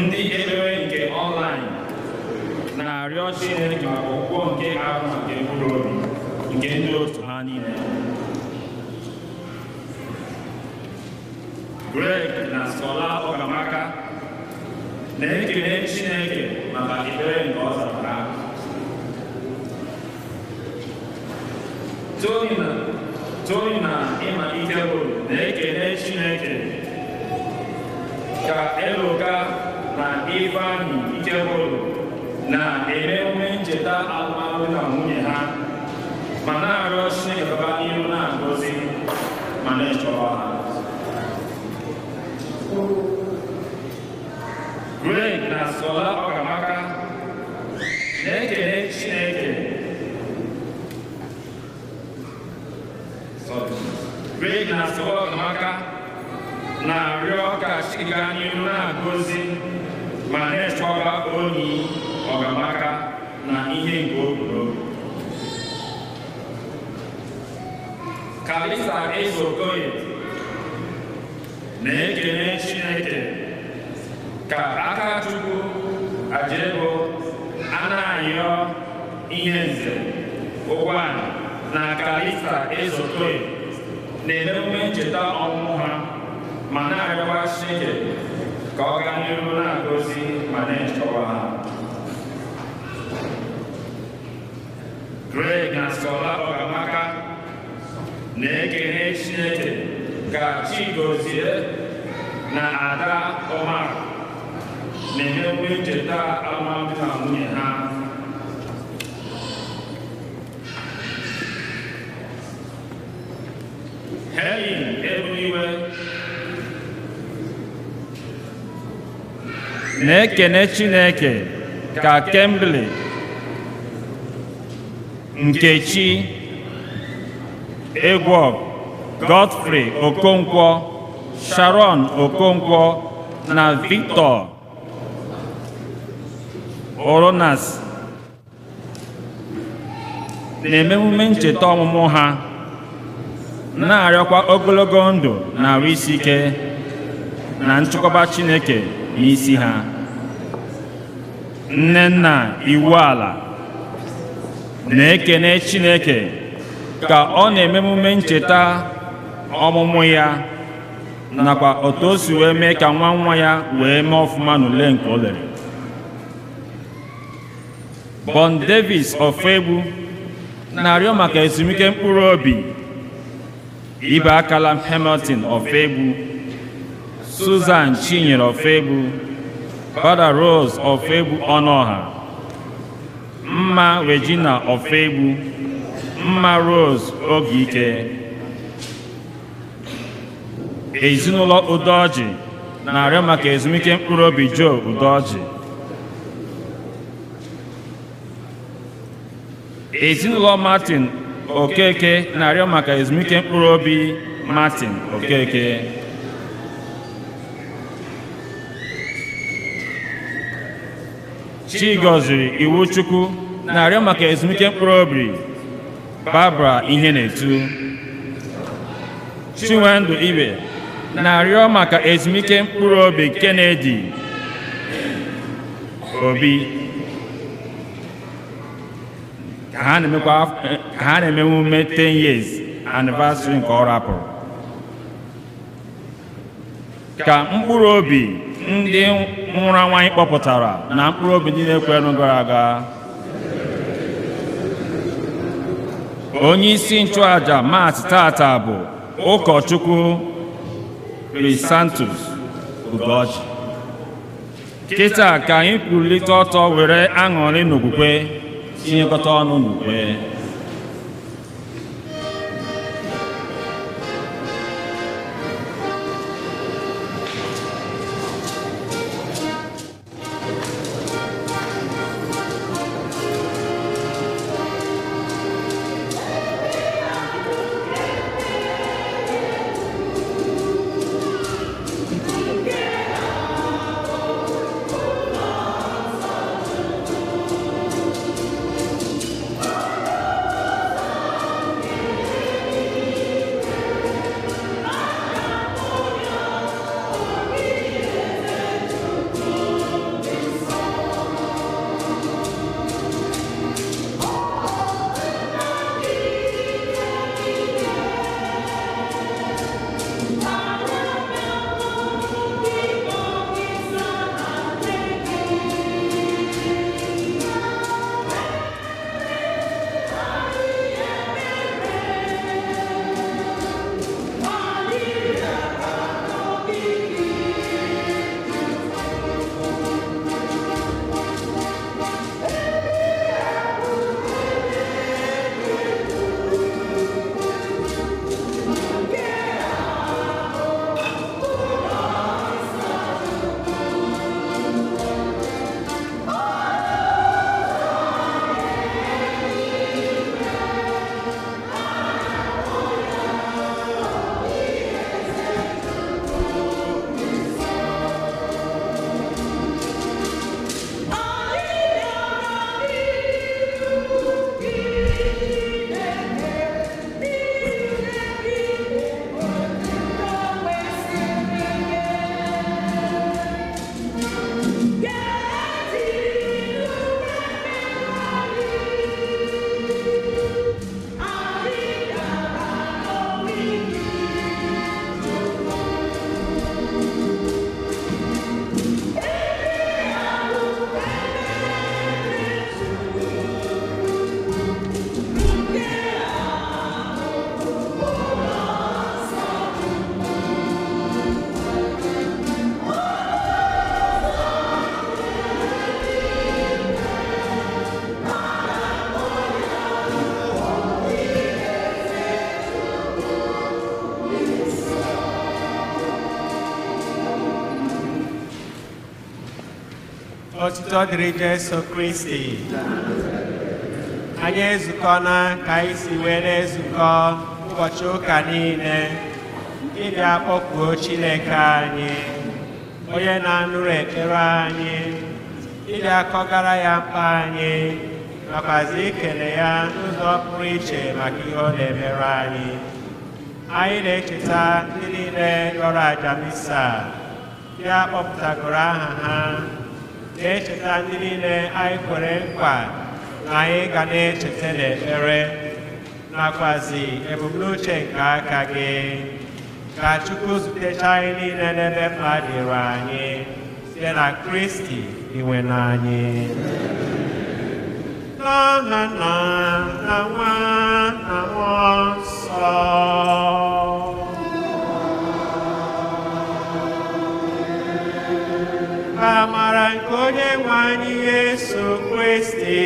Ndị ekpere nke ọnlaịn na-arịọ Chineke maka ọgwụgwọ nke ahụ na nke mkpụrụ obi nke ndị otu ha niile. Greg na Sola Ogamaka na-ekele Chineke maka ekpere nke ọ zara ha. Tony na Ịma Ikebụl na-ekele Chineke ka Eloka na Ifeanyị Ikebụl na-eme emume ncheta alụmalụ na nwunye ha ma na-arịọ Chineke gaba n'ihu na-agọzi ma na-echekwa ha. Greg na Sola Ogamaka na-ekele Chineke. Greg na Sola Ogamaka na-arịọ ka Chineke gaa n'ihu na-agọzi ma na-echekwa onyi Ogamaka na ihe nke obodo. Kalisa Ezeokoye na-ekele Chineke ka Akachukwu Ajebo Anayo ihe nze Ụgwani na Kalisa Ezeokoye na-eme emume ncheta ọmụmụ ha ma na-arịọkwa Chineke ka ọ gaa n'ihu na-agọzi ma na-echekwa ha. Greg na Sola Ogamaka na-ekele Chineke ka Chigozie na Ada Omar na-eme emume ncheta alụmdi na nwunye ha. Helen Ebuniwe na-ekene Chineke ka Kemble Nkechi Egwok, Godfrey Okonkwo, Sharon Okonkwo na Victor Oronas na-eme emume ncheta ọmụmụ ha na-arịọkwa ogologo ndụ na arụ isi ike na nchịkọba Chineke n'isi ha. Nnenna Iwuala na-ekene Chineke ka ọ na-eme emume ncheta ọmụmụ ya nakwa otu o si wee mee ka nwa nwa ya wee mee ọfụma n'ule nke o lere. Bon Davis Ofegbu na-arịọ maka ezumike mkpụrụ obi Ibe Akala Hamilton Ofegbu, Susan Chinyere Ofegbu, Brother Rose Ofegbu Ọnụọha, Mma Regina Ofegbu, Mma Rose Ogike. Ezinụlọ Udoji na-arịọ maka ezumike mkpụrụ obi Joe Udoji. Ezinụlọ Martin Okeke na-arịọ maka ezumike mkpụrụ obi Martin Okeke. Chigoziri Iwuchukwu na-arịọ maka ezumike mkpụrụ obi Barbara Ihenetu. Chinwendu Ibe na-arịọ maka ezumike mkpụrụ obi Kennedy Obi. Ka ha na-eme emume 10 years anniversary nke ọ rapụrụ. Ka mkpụrụ obi ndị nwụrụ anwụ anyị kpọpụtara na mkpụrụ obi ndị na-ekwenụ gara aga. Onye isi nchụaja Maasị tata bụ ụkọchukwu Chrysanthus Ugoji. Kịta ka anyị kwulite ọtọ were aṅụrị n'okwukwe tinyekọta ọnụ n'ukwe. Otito dịrị Jesu Kristi. Anyị ezukọna ka anyị si wee na-ezukọ ụbọchị ụka niile ịbịa kpọkuo Chineke anyị, onye na-anụrụ ekpere anyị, ịbịa kọgara ya mkpa anyị, nakwazi ikele ya n'ụzọ pụrụ iche maka ihe ọ na-emere anyị. Anyị na-echeta ndị niile yọrọ aja misa, bịa kpọpụtagoro aha ha, na-echeta ndị niile anyị kwere nkwa na anyị ga na-echeta n'ekpere, nakwazi ebumnuche nke aka gị. Ka Chukwu zutecha anyị niile n'ebe mkpa dịrị anyị, site na Kristi inwe n'anyị. N'aha Nna na Nwa na Mmụọ Nsọ. Amara nke onye nwe anyị Yesu Kristi,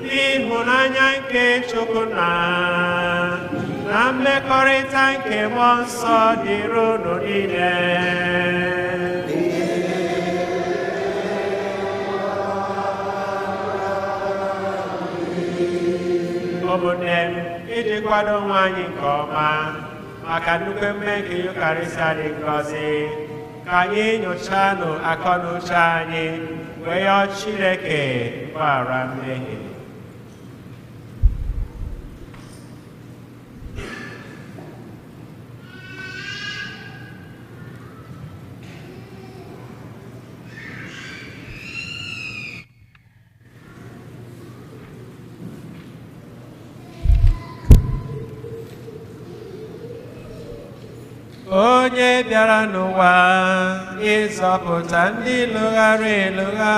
n'ịhụnanya nke Chukwu na mmekọrịta nke Mmụọ Nsọ dịrị unu niile. Ụmụnne m, iji kwado onwe anyị nke ọma maka nnukwu emume nke Yukarịsịa dị ngọzi, ka anyị nyochanụ akọ na uche anyị wee yọọ Chineke mgbaghara mmehie. Onye bịara n'ụwa ịzọpụta ndị lụghara elugha,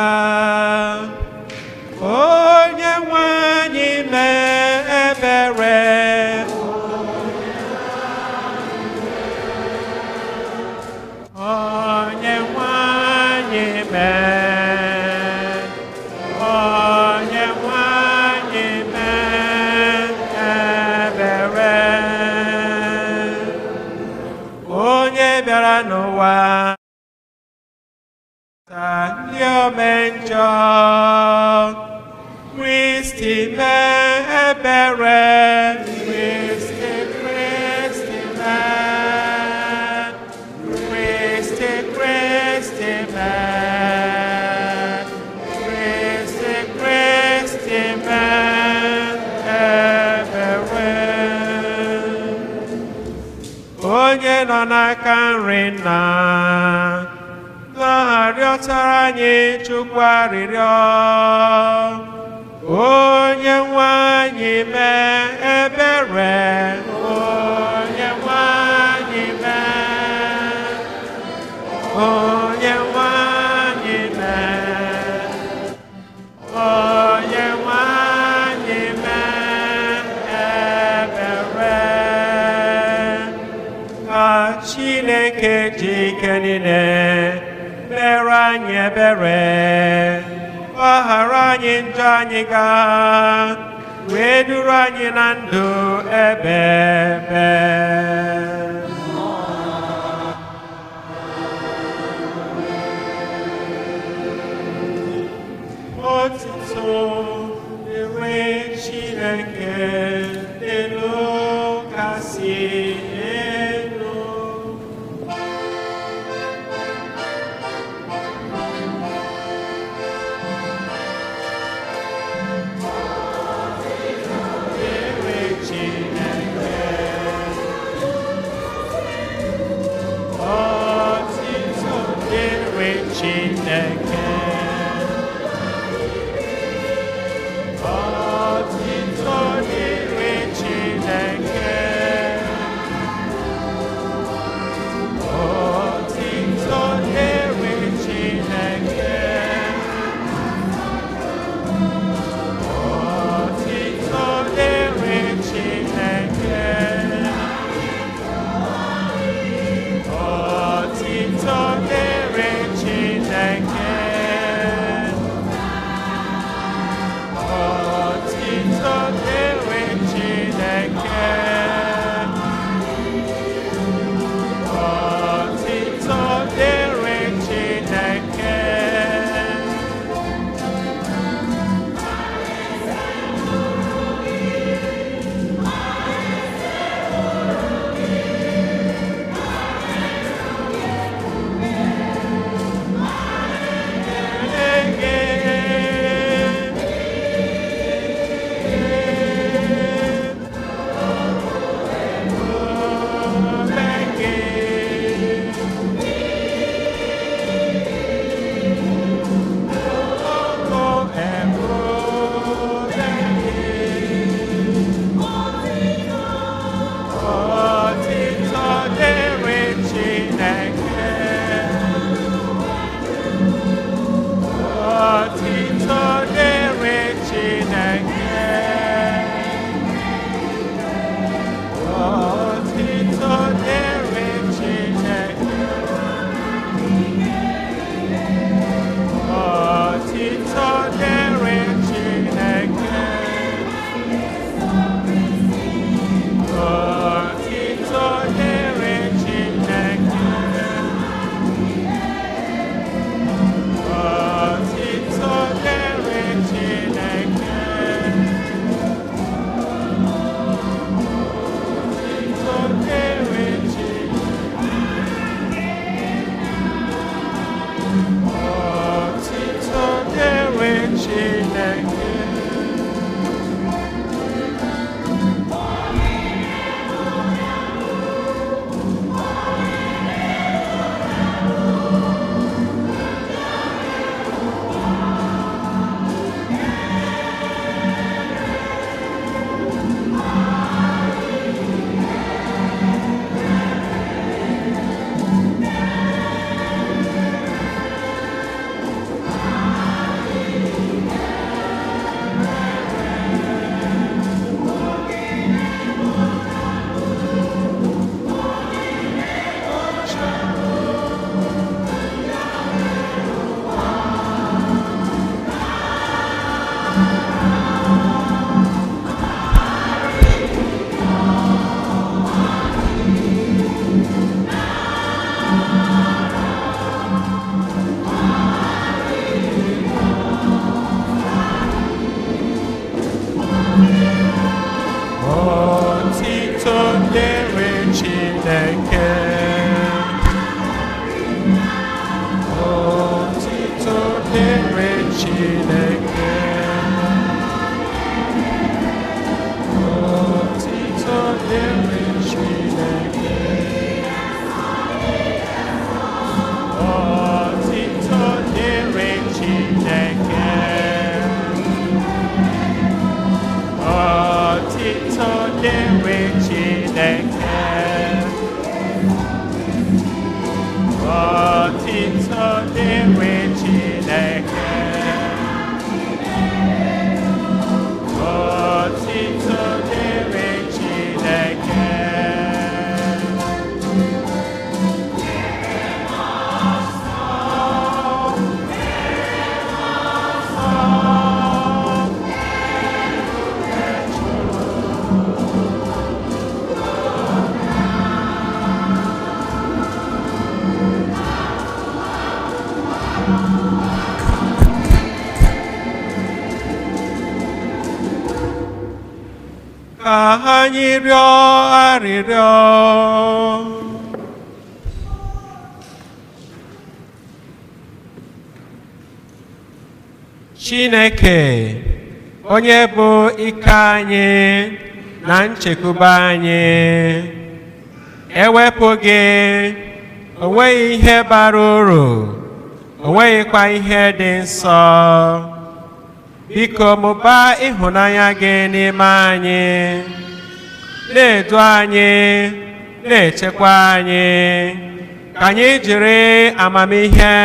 onye nwe anyị mee ebere. Onye nwe anyị mee, onye nwe anyị mee ebere. Onye bịara n'ụwa ta ndị ome njọ, Kristi mee ebere. Kristi, Kristi mee, Kristi, Kristi mee, Kristi, Kristi mee ebere. Onye nọ n'aka nri nna na-arịọtara anyị Chukwu arịrịọ, onye nwe anyị mee ebere. Onye nwe anyị mee, onye nwe anyị mee, onye nwe anyị mee ebere. Ka Chineke ji ike niile mere anyị ebere, gbaghara anyị njọ anyị gaa, wee duru anyị na ndụ ebebe. Otuto dịrị Chineke elu kasị elu. Dịrị Chineke. Otuto dịrị Chineke. Otito dịrị Chineke. Otito dịrị Chineke. Otito dịrị Chineke. Otito dịrị Chineke. dịrị Chineke. Otito dịrị Chineke. Otito dịrị Chineke. Ka anyị rịọ arịrịọ. Chineke, onye bụ ike anyị na nchekwube anyị, ewepụ gị, o nweghị ihe bara uru, o nweghịkwa ihe dị nsọ. Biko mụbaa ịhụnanya gị n'ime anyị, na-edu anyị, na-echekwa anyị, ka anyị jiri amamihe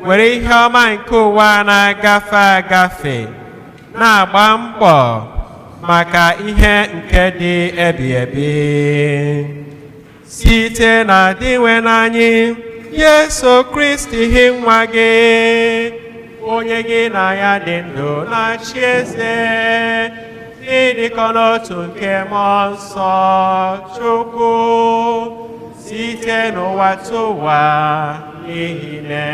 were ihe ọma nke ụwa na-agafe agafe na-agba mbọ maka ihe nke dị ebi ebi. Site na dịnwe n'anyị Yesu Kristi hi nwa gị, onye gị na ya dị ndụ na-achị eze n'ịdịkọ n'otu nke mmụọ nsọ Chukwu site n'ụwa tụwa niile.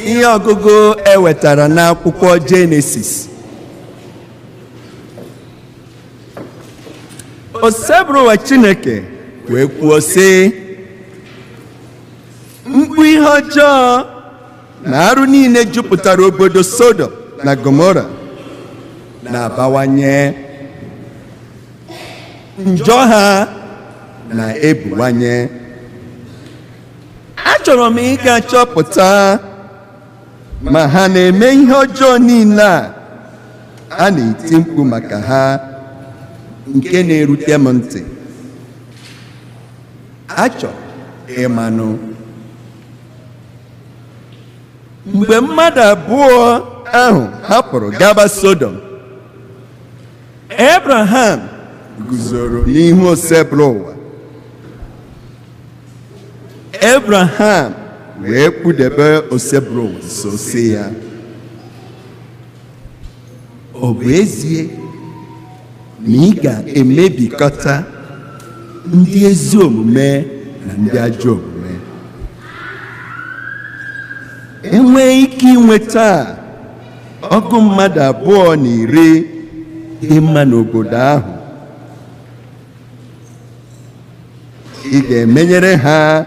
Ihe ọgụgụ e wetara n'akwụkwọ Jenesis. Osebụrụwa Chineke wee kwuo sị, mkpu ihe ọjọọ na arụ niile jupụtara obodo Sodom na Gomora na-abawanye, njọ ha na-ebuwanye. Achọrọ m ịga chọpụta ma ha na-eme ihe ọjọọ niile a a na-eti mkpu maka ha nke na-erute m ntị. Achọrọ ịmanụ. Mgbe mmadụ abụọ ahụ hapụrụ gaba Sodom, Abraham guzoro n'ihu osebụrụ ụwa. Abraham wee kpụdebe osebụrụ ụwa nso sị ya, ọ bụ ezie na ị ga-emebikọta ndị ezi omume na ndị ajọ omume? Enwee ike inweta ọgụ mmadụ 20 dị mma n'obodo ahụ, ị ga-emenyere ha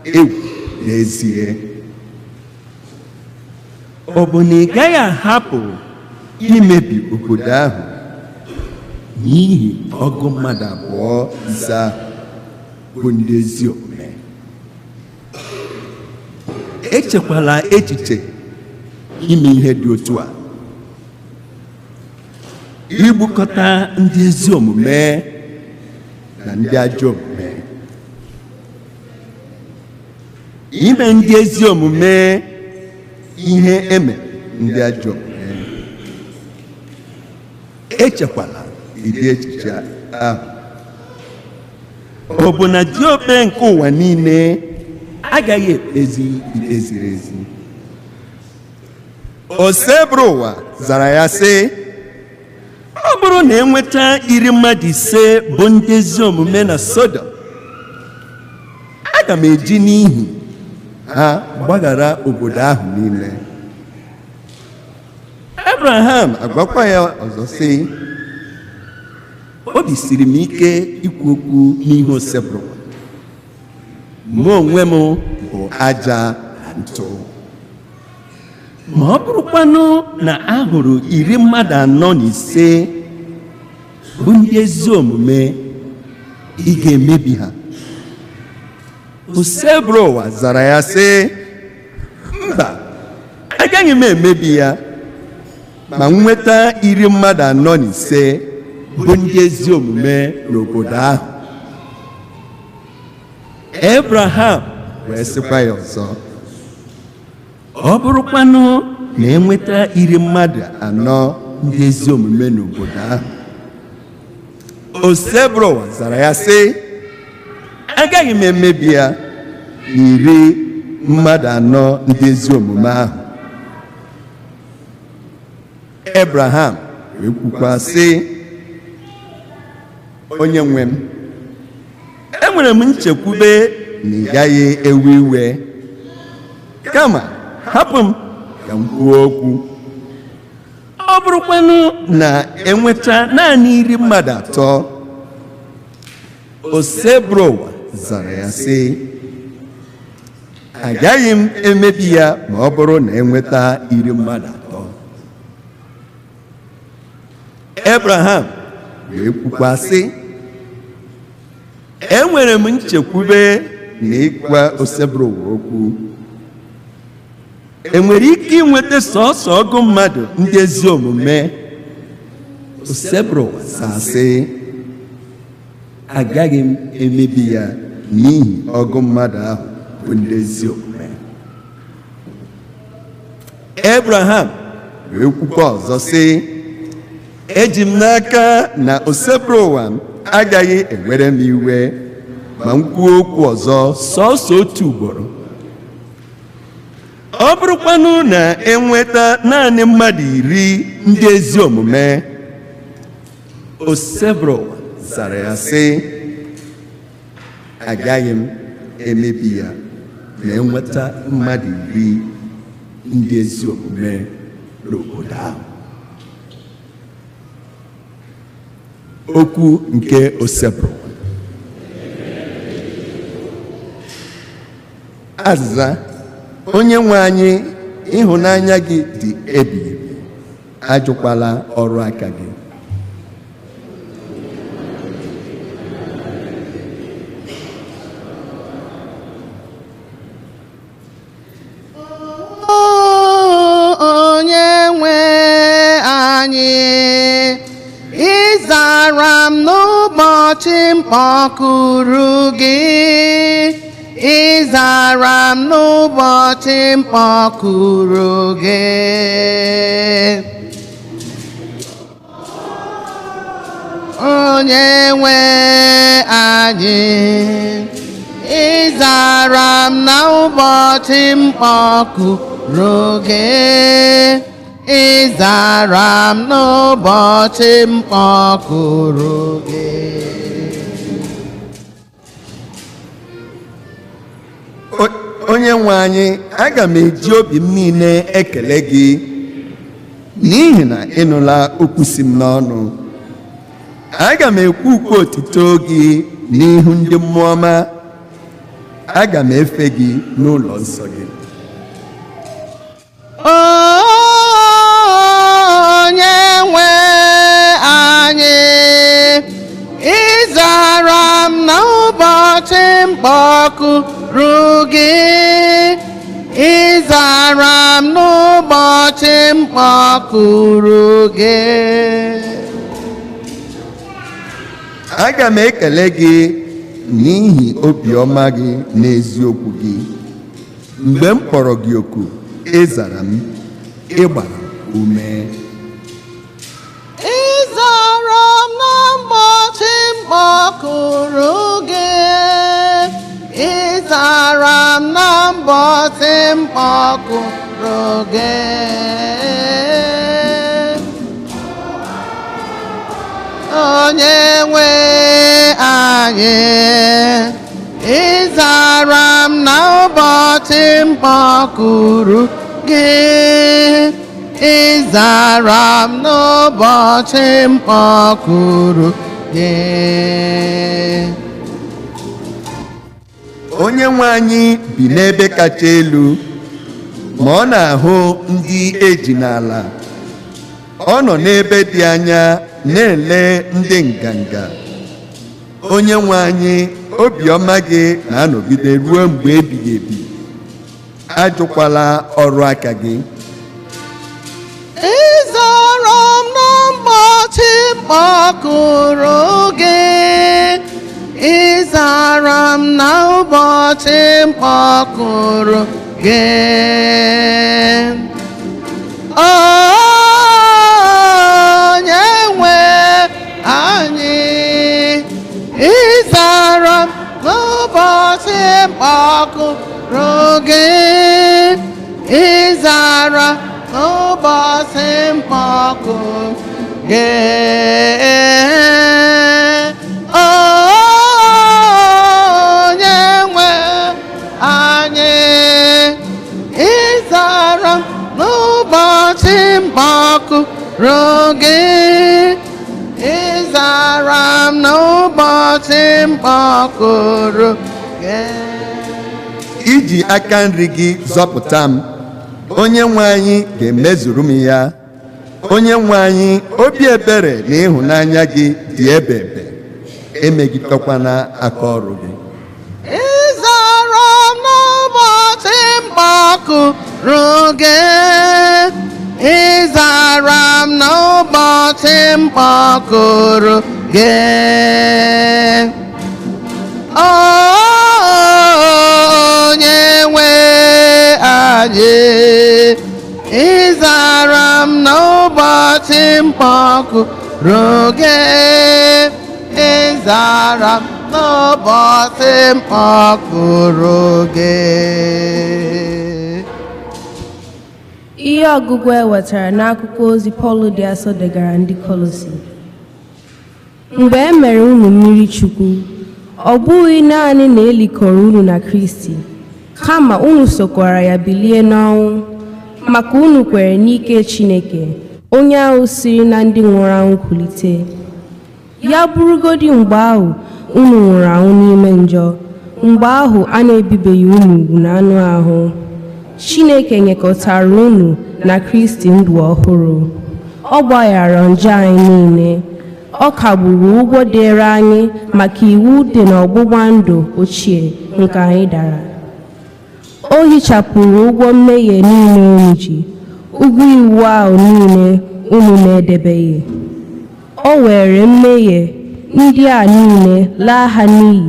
egwu n'ezie? Ọ bụ na ị gaghị ahapụ imebi obodo ahụ n'ihi ọgụ mmadụ 2 5 ahụ bụ ndị ezi omume? Echekwala echiche ime ihe dị otu a, igbukọta ndị ezi omume na ndị ajọ omume, ime ndị ezi omume ihe eme ndị ajọ omume. Echekwala ịdị echiche ahụ. Ọ bụ na diobe nke ụwa niile agaghị ekpezi ikpe ziri ezi? Osebụrụ ụwa zara ya sị, ọ bụrụ na enweta 15 mmadụ bụ ndị ezi omume na Sodom, aga m eji n'ihi ha gbaghara obodo ahụ niile. Abraham agwakwa ya ọzọ sị, obi siri m ike ikwu okwu n'ihu Osebụrụwa, mụ onwe m bụ aja ntụ. Ma ọ bụrụkwanụ na a hụrụ 45 bụ ndị ezi omume, ị ga-emebi ha? Osebụrụwa zara ya sị, mba, agaghị m emebi ya ma nweta 45 bụ ndị ezi omume n'obodo ahụ. Abraham wee sịkwa ya ọzọ, ọ bụrụkwanụ na enweta 40 ndị ezi omume n'obodo ahụ? Osebụrụwa zara ya sị, agaghị m emebi ya 40 ndị ezi omume ahụ. Abraham wee kwukwa sị, onye nwe m, enwere m nchekwube na ị gaghị ewe iwe, kama hapụ m ka m kwuo okwu. Ọ bụrụkwanụ na enweta naanị 3? Osebụrụwa zara ya sị, agaghị m emebi ya ma ọ bụrụ na enweta 3. Abraham wee kwukwa sị, enwere m nchekwube na ịgwa Osebụrụwa okwu. Enwere ike inweta sọọsọ 20 mmadụ ndị ezi omume? Osebụrụwa zaa sị, agaghị m emebi ya n'ihi 20 mmadụ ahụ bụ ndị ezi omume. Abraham wee kwukwa ọzọ sị, eji m n'aka na Osebụrụwa m agaghị ewere m iwe ma m kwuo okwu ọzọ sọọsọ otu ugboro. Ọ bụrụkwanụ na enweta naanị mmadụ 10 ndị ezi omume? Osebụrụwa zara ya sị, agaghị m emebi ya ma enweta mmadụ 10 ndị ezi omume n'obodo ahụ. Okwu nke Osebụrụwa. Azịza: onye nwe anyị, ịhụnanya gị dị ebighị ebi, ajụkwala ọrụ aka gị. Onye nwe anyị, ị zara m n'ụbọchị m kpọkuru gị, ị zara m n'ụbọchị m kpọkuru gị. Onye nwe anyị, ị zara m n'ụbọchị m kpọkuru gị, ị zara m n'ụbọchị m kpọkuru gị. Onye nwe anyị, aga m eji obi m niile ekele gị, n'ihi na ị nụla okwu si m n'ọnụ. Aga m ekwu ukwe otito gị n'ihu ndị mmụọ ọma, aga m efe gị n'ụlọ nsọ gị. Onye nwe anyị, ị zara m n'ụbọchị m kpọkuru gị, ị zara m n'ụbọchị m kpọkuru gị. Aga m ekele gị n'ihi obiọma gị na eziokwu gị. Mgbe m kpọrọ gị oku, ị zara m, ị gbara m ume. Ị zara m n'ụbọchị m kpọkuru gị, ị zara m n'ụbọchị m kpọkuru gị. Onye nwe anyị, ị zara m n'ụbọchị m kpọkuru gị, ị zara m n'ụbọchị m kpọkuru gị. Onye nwe anyị bi n'ebe kacha elu, Ma ọ na-ahụ ndị eji n'ala. Ọ nọ n'ebe dị anya na-ele ndị nganga. Onye nwe anyị, obiọma gị na-anọgide ruo mgbe ebighị ebi. Ajụkwala ọrụ aka gị. Ịzara m na mgbochi mkpọkụrụ gị. Ịzara m na ụbọchị mkpọkụrụ gị. Onye nwe anyị, ịzara m n'ụbọchị mkpọkụrụ gị. Ịzara n'ụbọchị mkpọkụrụ gị. Onye nwe anyị, ịzara n'ụbọchị mkpọkụrụ gị. Ịzara m n'ụbọchị mkpọkụrụ gị. Iji aka nri gị zọpụta m, onye nwe anyị ga-emezuru m ya. Onye nwe anyị, obi ebere na ịhụnanya gị dị ebe ebe. Emegidekwana aka ọrụ gị. Ịzara m n'ụbọchị mkpọkụrụ gị. Ịzara m n'ụbọchị mkpọkụrụ gị. Onye nwe anyị, ịzara m n'ụbọchị mkpọkụrụ gị. Ịzara m n'ụbọchị mkpọkụrụ gị. Ihe ọgụgụ e wetara n'akwụkwọ ozi Pọl dị asọ degara ndị Kọlọsi. Mgbe e mere unu mmiri Chukwu, ọ bụghị naanị na elikọrọ unu na Kristi, kama unu sokwara ya bilie n'ọnwụ, maka unu kwere n'ike Chineke, onye ahụ siri na ndị nwụrụ anwụ kulite. Ya bụrụgodi mgbe ahụ unu nwụrụ anwụ n'ime njọ, mgbe ahụ a na-ebibeghị unu ugwu na anụ ahụ, Chineke nyekọtara unu na Kristi ndụ ọhụrụ. Ọ gbaghara njọ anyị niile. Ọ kagburu ụgwọ dịịrị anyị maka iwu dị n'ọgbụgba ndụ ochie nke anyị dara. O hichapụrụ ụgwọ mmehie niile unu ji, ụgwọ iwu ahụ niile unu na-edebeghị. O were mmehie ndị a niile laa ha n'iyi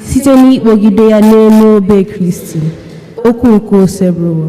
site n'ịkpọgide ya n'elu obe Kristi. Okwu nke Osebụrụwa.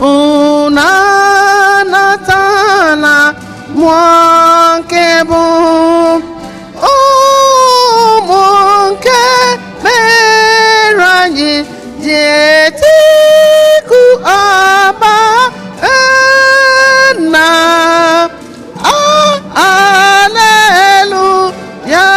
Unu anatala mmụọ nke bụ ụmụ nke mere anyị ji etiku Aba nna. Aleluya.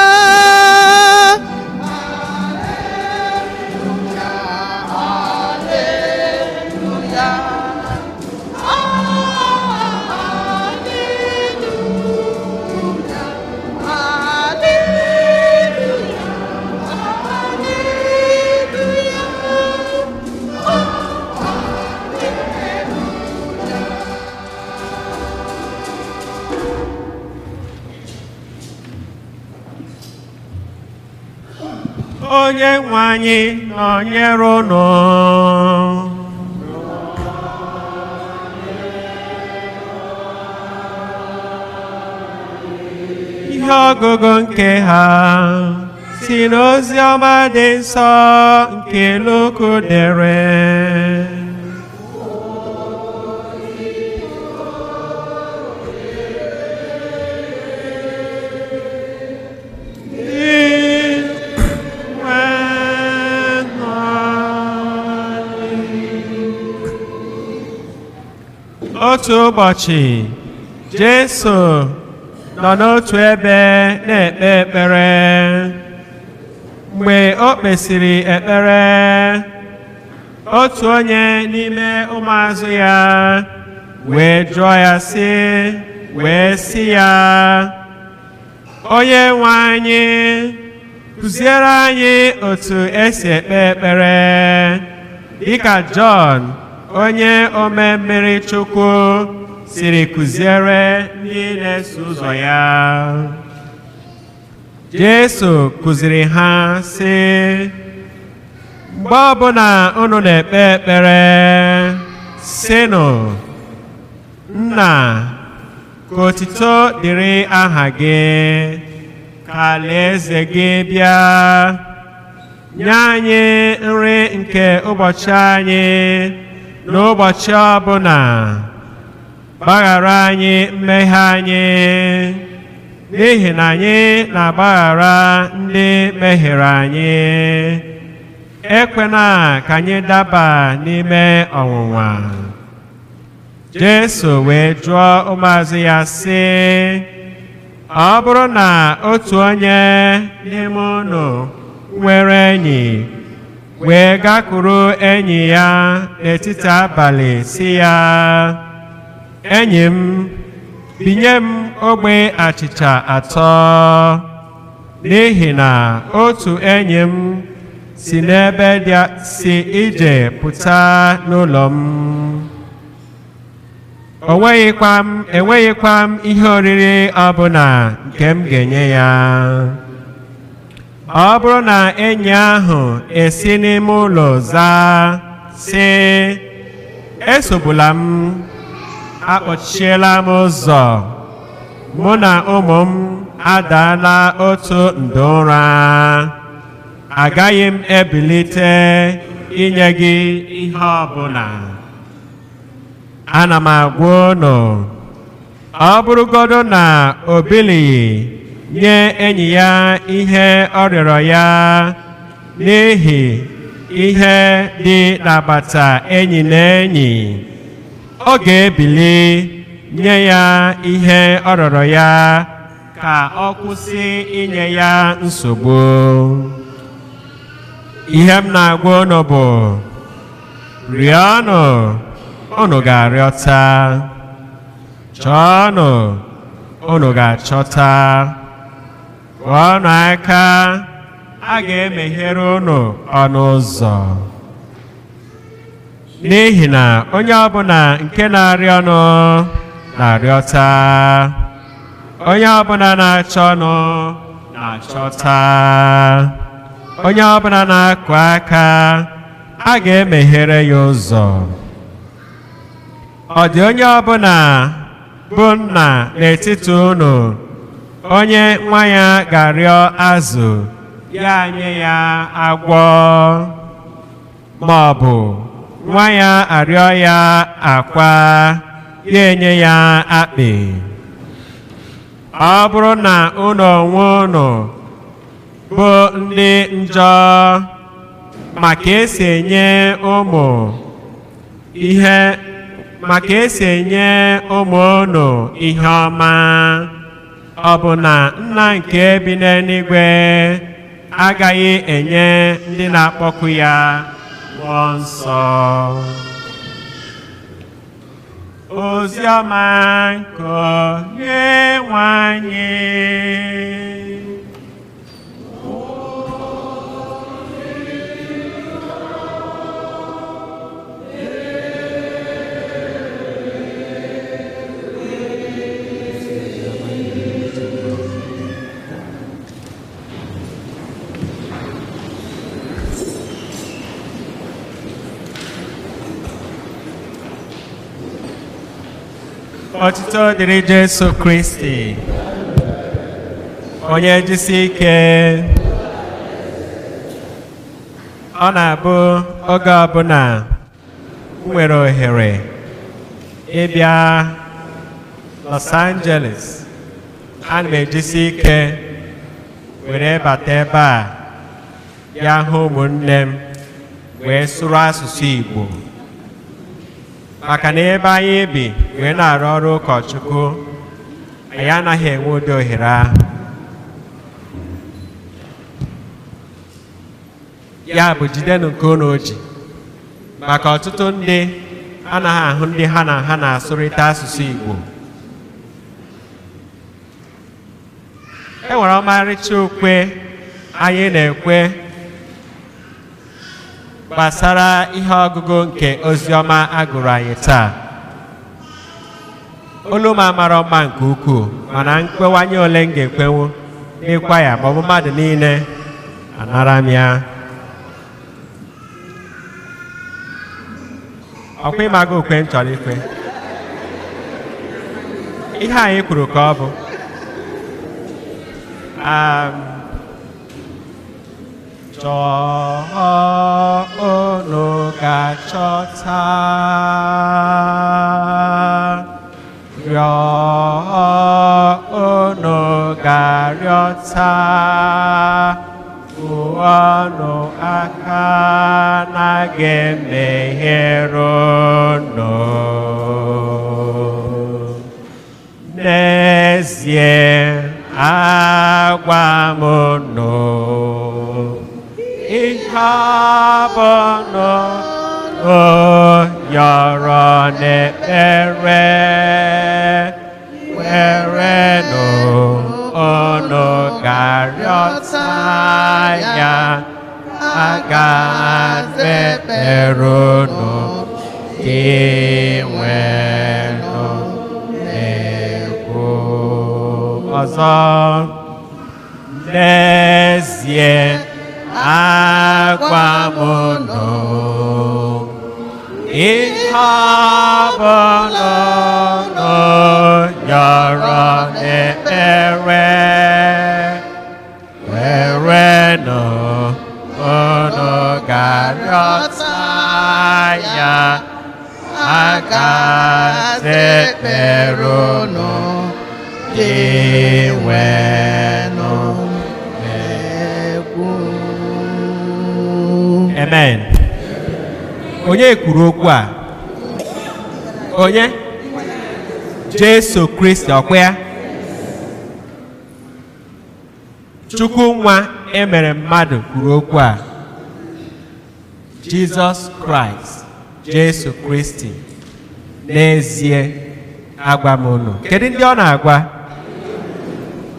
Onye nwe anyị nọnyere unu. Ihe ọgụgụ nke ha si n'ozi ọma dị nsọ nke Luku dere. Otu ụbọchị, Jesu nọ n'otu ebe na-ekpe ekpere. Mgbe o kpesịrị ekpere, otu onye n'ime ụmụazụ ya wee jụọ ya sị, wee sị ya, "Onye nwe anyị, kụziere anyị otu esi ekpe ekpere, dịka Jọn onye ome mmiri Chukwu siri kụziere ndị na-eso ụzọ ya." Jesu kụziri ha sị, "Mgbe ọbụla unu na-ekpe ekpere, sịnụ, 'Nna, ka otito dịrị aha gị, ka alaeze gị bịa. Nye anyị nri nke ụbọchị anyị n'ụbọchị ọbụla. Gbaghara anyị mmehie anyị, n'ihi na anyị na-agbaghara ndị mehiere anyị. Ekwena ka anyị daba n'ime ọnwụnwa.'" Jesu wee jụọ ụmụazụ ya sị, "Ọ bụrụ na otu onye n'ime unu nwere enyi wee gakwuru enyi ya n'etiti abalị sị ya, 'Enyi m, binye m ogbe achịcha atọ, n'ihi na otu enyi m si n'ebe dị si ije pụta n'ụlọ m, o nweghịkwa m enweghịkwa m ihe oriri ọbụla nke m ga-enye ya.' Ọ bụrụ na enyi ahụ esi n'ime ụlọ zaa sị, 'Esogbula m, akpọchiela m ụzọ, mụ na ụmụ m adaala otu ndo ụra, agaghị m ebilite inye gị ihe ọbụla.' Ana m agwa unu, ọ bụrụgodu na o bilighị nye enyi ya ihe ọ rịọrọ ya n'ihi ihe dị n'agbata enyi na enyi, ọ ga-ebili nye ya ihe ọ rịọrọ ya ka ọ kwụsị inye ya nsogbu. Ihe m na-agwa unu bụ, rịọnụ, unu ga-arịọta; chọọnụ, unu ga-achọta; kụọnụ aka, a ga-emeghere unu ọnụ ụzọ. N'ihi na onye ọbụla nke na-arịọnụ na-arịọta, onye ọbụla na-achọnụ na-achọta, onye ọbụla na-akụ aka, a ga-emeghere ya ụzọ. Ọ dị onye ọbụla bụ nna n'etiti unu, onye nwa ya ga-arịọ azụ, ya nye ya agwọ? Ma ọ bụ nwa ya arịọ ya akwa, ya enye ya akpị? Ọ bụrụ na unu onwe unu bụ ndị njọ maka esi enye ụmụ ihe maka esi enye ụmụ unu ihe ọma, ọ bụ na Nna nke bi n'eluigwe agaghị enye ndị na-akpọku ya Mmụọ Nsọ?" Oziọma nke Onyenwe anyị. Otito dịrị Jesu Kristi. Onye jisi ike. Ọ na-abụ oge ọbụla m nwere ohere ịbịa Los Angeles, ana m ejisi ike were bata ebe a bịa hụ ụmụnne m wee sụrụ asụsụ Igbo. Maka na ebe anyị bi wee na-arụ ọrụ ụkọchukwu, anyị anaghị enwe ụdị ohere ahụ. Ya bụ, jidenụ nke unu ji, maka ọtụtụ ndị anaghị ahụ ndị ha na ha na-asụrịta asụsụ Igbo. E nwere ọmarịcha ukwe anyị na-ekwe gbasara ihe ọgụgụ nke oziọma agụrụ anyị taa. Olu m amara mma nke ukwuu, mana nkwewanye ole m ga-ekwenwu n'ịkwa ya maọbụ mmadụ niile anara m ya. Ọkwa ịmaga ukwe m chọrọ ikwe. Ihe anyị kwuru ka ọ bụ chọọ unu ga-achọta, rịọ unu ga-arịọta, kụọnụ aka na ga-emeghere unu. N'ezie agwa m unu, ihe ọbụla unu yọrọ n'ekpere, werenụ unu ga-arịọta ya, a ga-ekpere unu dị nwenụ na-ekwu. Ọzọ, n'ezie agwa m unu, ihe ọbụla unu yọrọ n'ekpere, werenụ unu ga-arịọta ya, a ga-ekpere unu dị nwenụ na-ekwu. Amen. Onye kwuru okwu a? Onye? Jesu Kristi, ọkwa ya? Chukwu nwa emere mmadụ kwuru okwu a. Jizọs Kraịst, Jesu Kristi, n'ezie agwa m unu. Kedu ndị ọ na-agwa?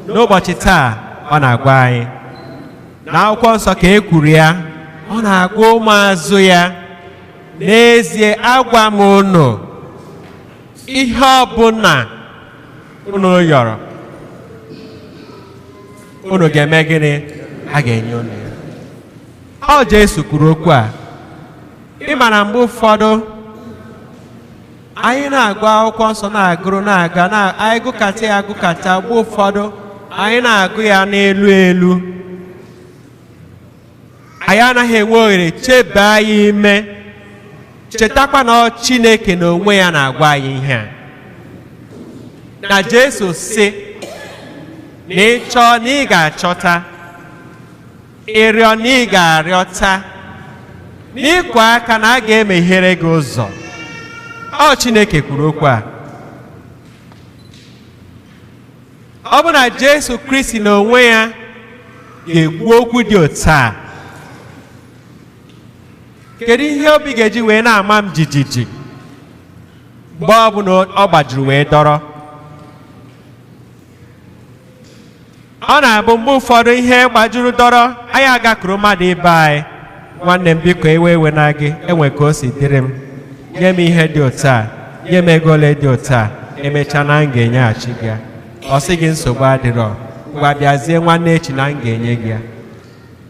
N'ụbọchị taa ọ na-agwa anyị. N'akwụkwọ nsọ ka e kwuru ya, ọ na-agwa ụmụazụ ya, n'ezie agwa m unu, ihe ọbụla unu yọrọ, unu ga-eme gịnị? A ga-enye unu ya. Ọ Jesu kwuru okwu a. Ị ma na mgbe ụfọdụ anyị na-agụ akwụkwọ nsọ, na-agụrụ na-aga, na anyị gụkata ya agụkata, mgbe ụfọdụ anyị na-agụ ya n'elu elu, anyị anaghị enwe ohere chebe anyị ime, chetakwa na ọ Chineke na onwe ya na-agwa anyị ihe a. Na Jesu sị na ị chọọ na ị ga-achọta, ịrịọ na ị ga-arịọta, n'ịkwa aka na a ga-emeghere gị ụzọ. Ọ Chineke kwuru okwu a. Ọ bụ na Jesu Kristi na onwe ya ga-ekwu okwu dị otu a, kedu ihe obi ga-eji wee na-ama m jijiji mgbe ọ bụla ọ gbajiri wee dọrọ? Ọ na-abụ mgbe ụfọdụ ihe gbajuru dọrọ, anyị agakwuru mmadụ ibe anyị, nwanne m biko ewe ewe na gị, enwe ka o si dịrị m, nye m ihe dị otu a, nye m ego ole dị otu a, emechaa na m ga-enyeghachi gị ya. Ọ sị gị nsogbu adịrọ, ngwa bịazie nwanne echi na m ga-enye gị ya.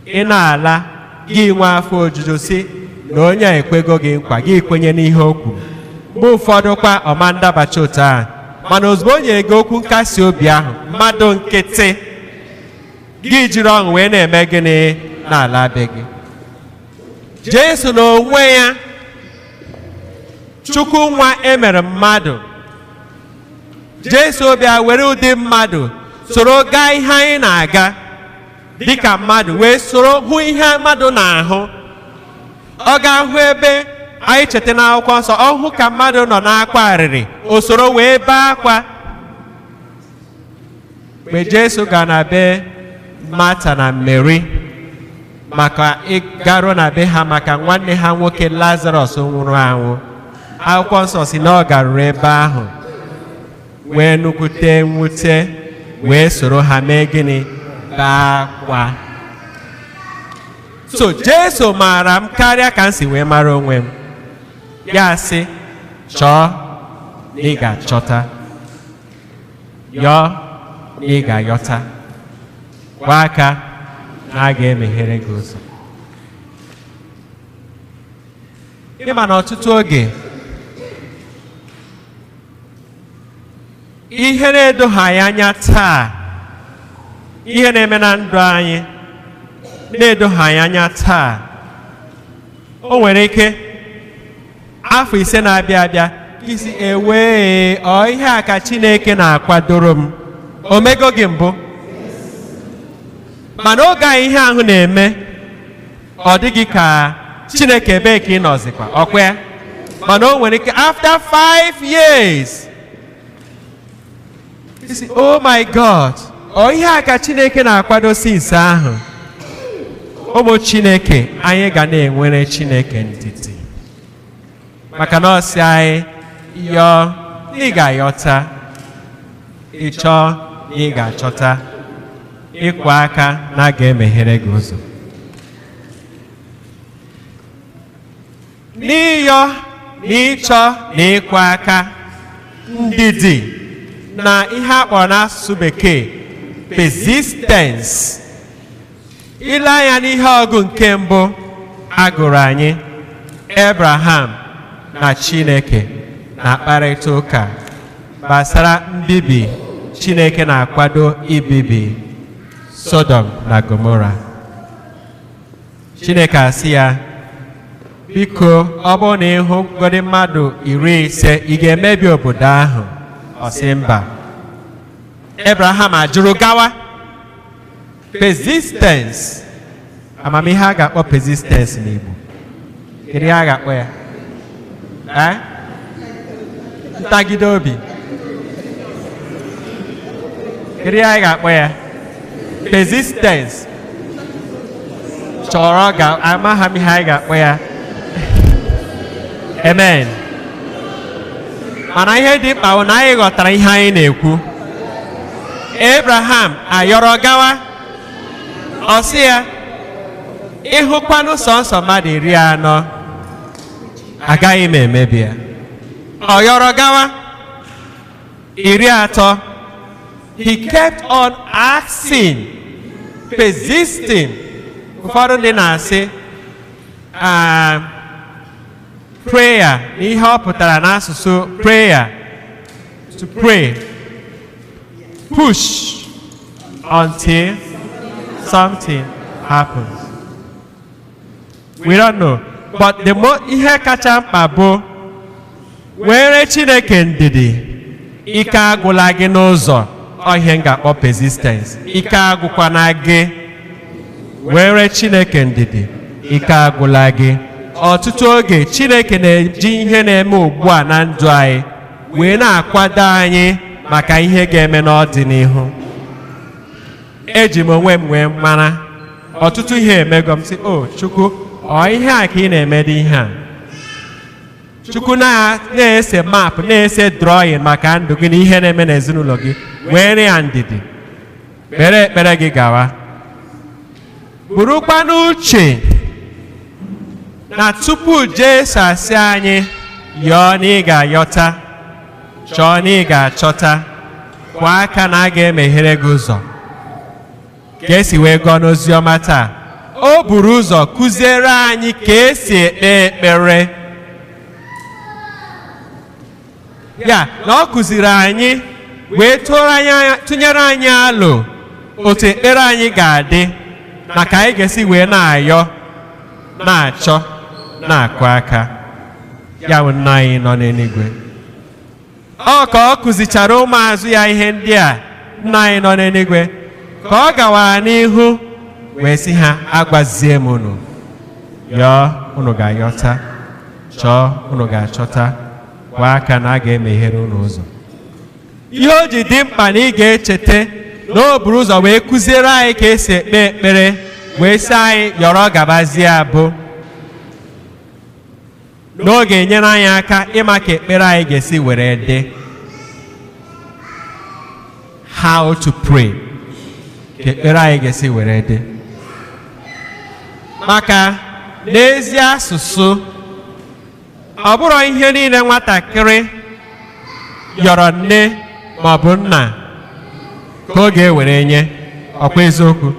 Ị na-ala gị nwee afọ ojuju si na onye a ekwego gị nkwa, gị kwenye n'ihe o kwuru. Mgbe ụfọdụ kwa ọma ndabacha otu ahụ, mana ozugbo o nyere gị okwu nkasi obi ahụ, mmadụ nkịtị gị jiri ọṅụ wee na-eme gịnị n'ala be gị. Jesu n'onwe ya, Chukwu nwa emere mmadụ, Jesu bịa were ụdị mmadụ soro gaa ihe anyị na-aga dịka mmadụ, wee soro hụ ihe mmadụ na-ahụ. Ọ ga-ahụ ebe Anyị cheta n'akwụkwọ nsọ, ọ hụ ka mmadụ nọ n'akwa arịrị, o soro wee bee akwa. Mgbe Jesu gara na be Mata na Mary maka ịgaruo na be ha maka nwanne ha nwoke Lazarus nwụrụ anwụ, akwụkwọ nsọ si na ọ garuru ebe ahụ wee nukwute mwute, wee soro ha mee gịnị? Bee akwa. So Jesu maara m karịa ka m si wee mara onwe m. Ya sị, chọọ na ị ga-achọta, yọọ na ị ga-ayọta, kwa aka na a ga-emeghere gị ụzọ. Ịma na ọtụtụ oge ihe na-edoghị anyị anya taa, ihe na-eme na ndụ anyị na-edoghị anyị anya taa, o nwere ike afọ 5 na-abịa abịa isi ewee ọ ihe a ka Chineke na-akwadoro m. O mego gị mbụ, mana oge a ihe ahụ na-eme ọ dịghị ka Chineke ebee ka ị nọzikwa ọkwa ya. Mana o nwere ike after 5 years isi, oh my God, ọ ihe a ka Chineke na-akwado since ahụ. Ụmụ Chineke, anyị ga na-enwere Chineke ndidi, maka na ọ sị anyị yọọ ị ga-ayọta, ị chọọ ị ga-achọta, ịkwa aka na a ga-emeghere gị ụzọ. N'ịyọ na ịchọ na ịkwa aka, ndidi na ihe a kpọrọ n'asụsụ bekee persistence. Ile anya n'ihe ọgụ nke mbụ a gụrụ anyị, Abraham na Chineke na-akparịta ụka gbasara mbibi Chineke na-akwado ibibi Sodom na Gomora. Chineke asị ya, biko ọ bụrụ na ịhụ godi mmadụ 50, ị ga-emebi obodo ahụ? Ọ sị mba. Abraham ajụrụ gawa. Persistence. Amamihe a ga-akpọ persistence n'Igbo, kedu ihe a ga-akpọ ya? Ntagide obi. Kedu ihe a ga-akpọ ya? Persistence. Chọrọ ga amaghị m ihe anyị ga-akpọ ya. Amen. Mana ihe dị mkpa bụ na anyị ghọtara ihe anyị na-ekwu. Abraham ayọrọ gawa, ọ sị ya, ịhụkwanụ sọnsọ mmadụ 40, agaghị m emebi ya. Ọ yọrọ gawa 30. He kept on asking, persisting. Ụfọdụ ndị na-asị prayer, na ihe ọ pụtara n'asụsụ prayer, to pray, push until something happens. We don't know, but the more ihe kacha mkpa bụ were Chineke ndidi. Ike agwụla gị n'ụzọ, ọ ihe m ga-akpọ persistence. Ike agwụkwana gị, were Chineke ndidi, ike agwụla gị. Ọtụtụ oge Chineke na-eji ihe na-eme ugbu a na ndụ anyị wee na-akwado anyị maka ihe ga-eme n'ọdịnihu. Eji m onwe m wee mara ọtụtụ ihe emego m sị, o Chukwu, ọ ihe a ka ị na-eme dị ihe a. Chukwu na-ese map, na-ese drawing maka ndụ gị na ihe na-eme n'ezinụlọ gị. Were ya ndidi, kpere ekpere gị gawa. Burukwa n'uche na tupu Jesu asị anyị yọọ na ị ga-ayọta, chọọ na ị ga-achọta, kwa aka na a ga-emeghere gị ụzọ, ka esi wee gụọ n'oziọma taa, o buru ụzọ kụziere anyị ka esi ekpe ekpere. Ya na ọ kụziri anyị wee tụnyere anyị alo otu ekpere anyị ga-adị na ka anyị ga-esi wee na-ayọ, na-achọ, na-akụ aka. Ya bụ nna anyị nọ n'eluigwe. Ọ ka ọ kụzichara ụmụazụ ya ihe ndị a, nna anyị nọ n'eluigwe, ka ọ gawara n'ihu wee sị ha, agwazie m unu, yọọ unu ga-ayọta, Chọọ, unu ga-achọta. Kwa aka na a ga-emeghere unu ụzọ. Ihe o ji dị mkpa na ị ga-echeta na o buru ụzọ wee kụziere anyị ka esi ekpe ekpere, wee sị anyị yọrọ gabazie, abụ na ọ ga-enyere anyị aka ịma ka ekpere anyị ga-esi were dị. How to pray, ka ekpere anyị ga-esi were dị. Maka n'ezi asụsụ, ọ bụrụ ihe niile nwatakịrị yọrọ nne ma ọ bụ nna ka ọ ga-ewere nye. Ọkwa eziokwu?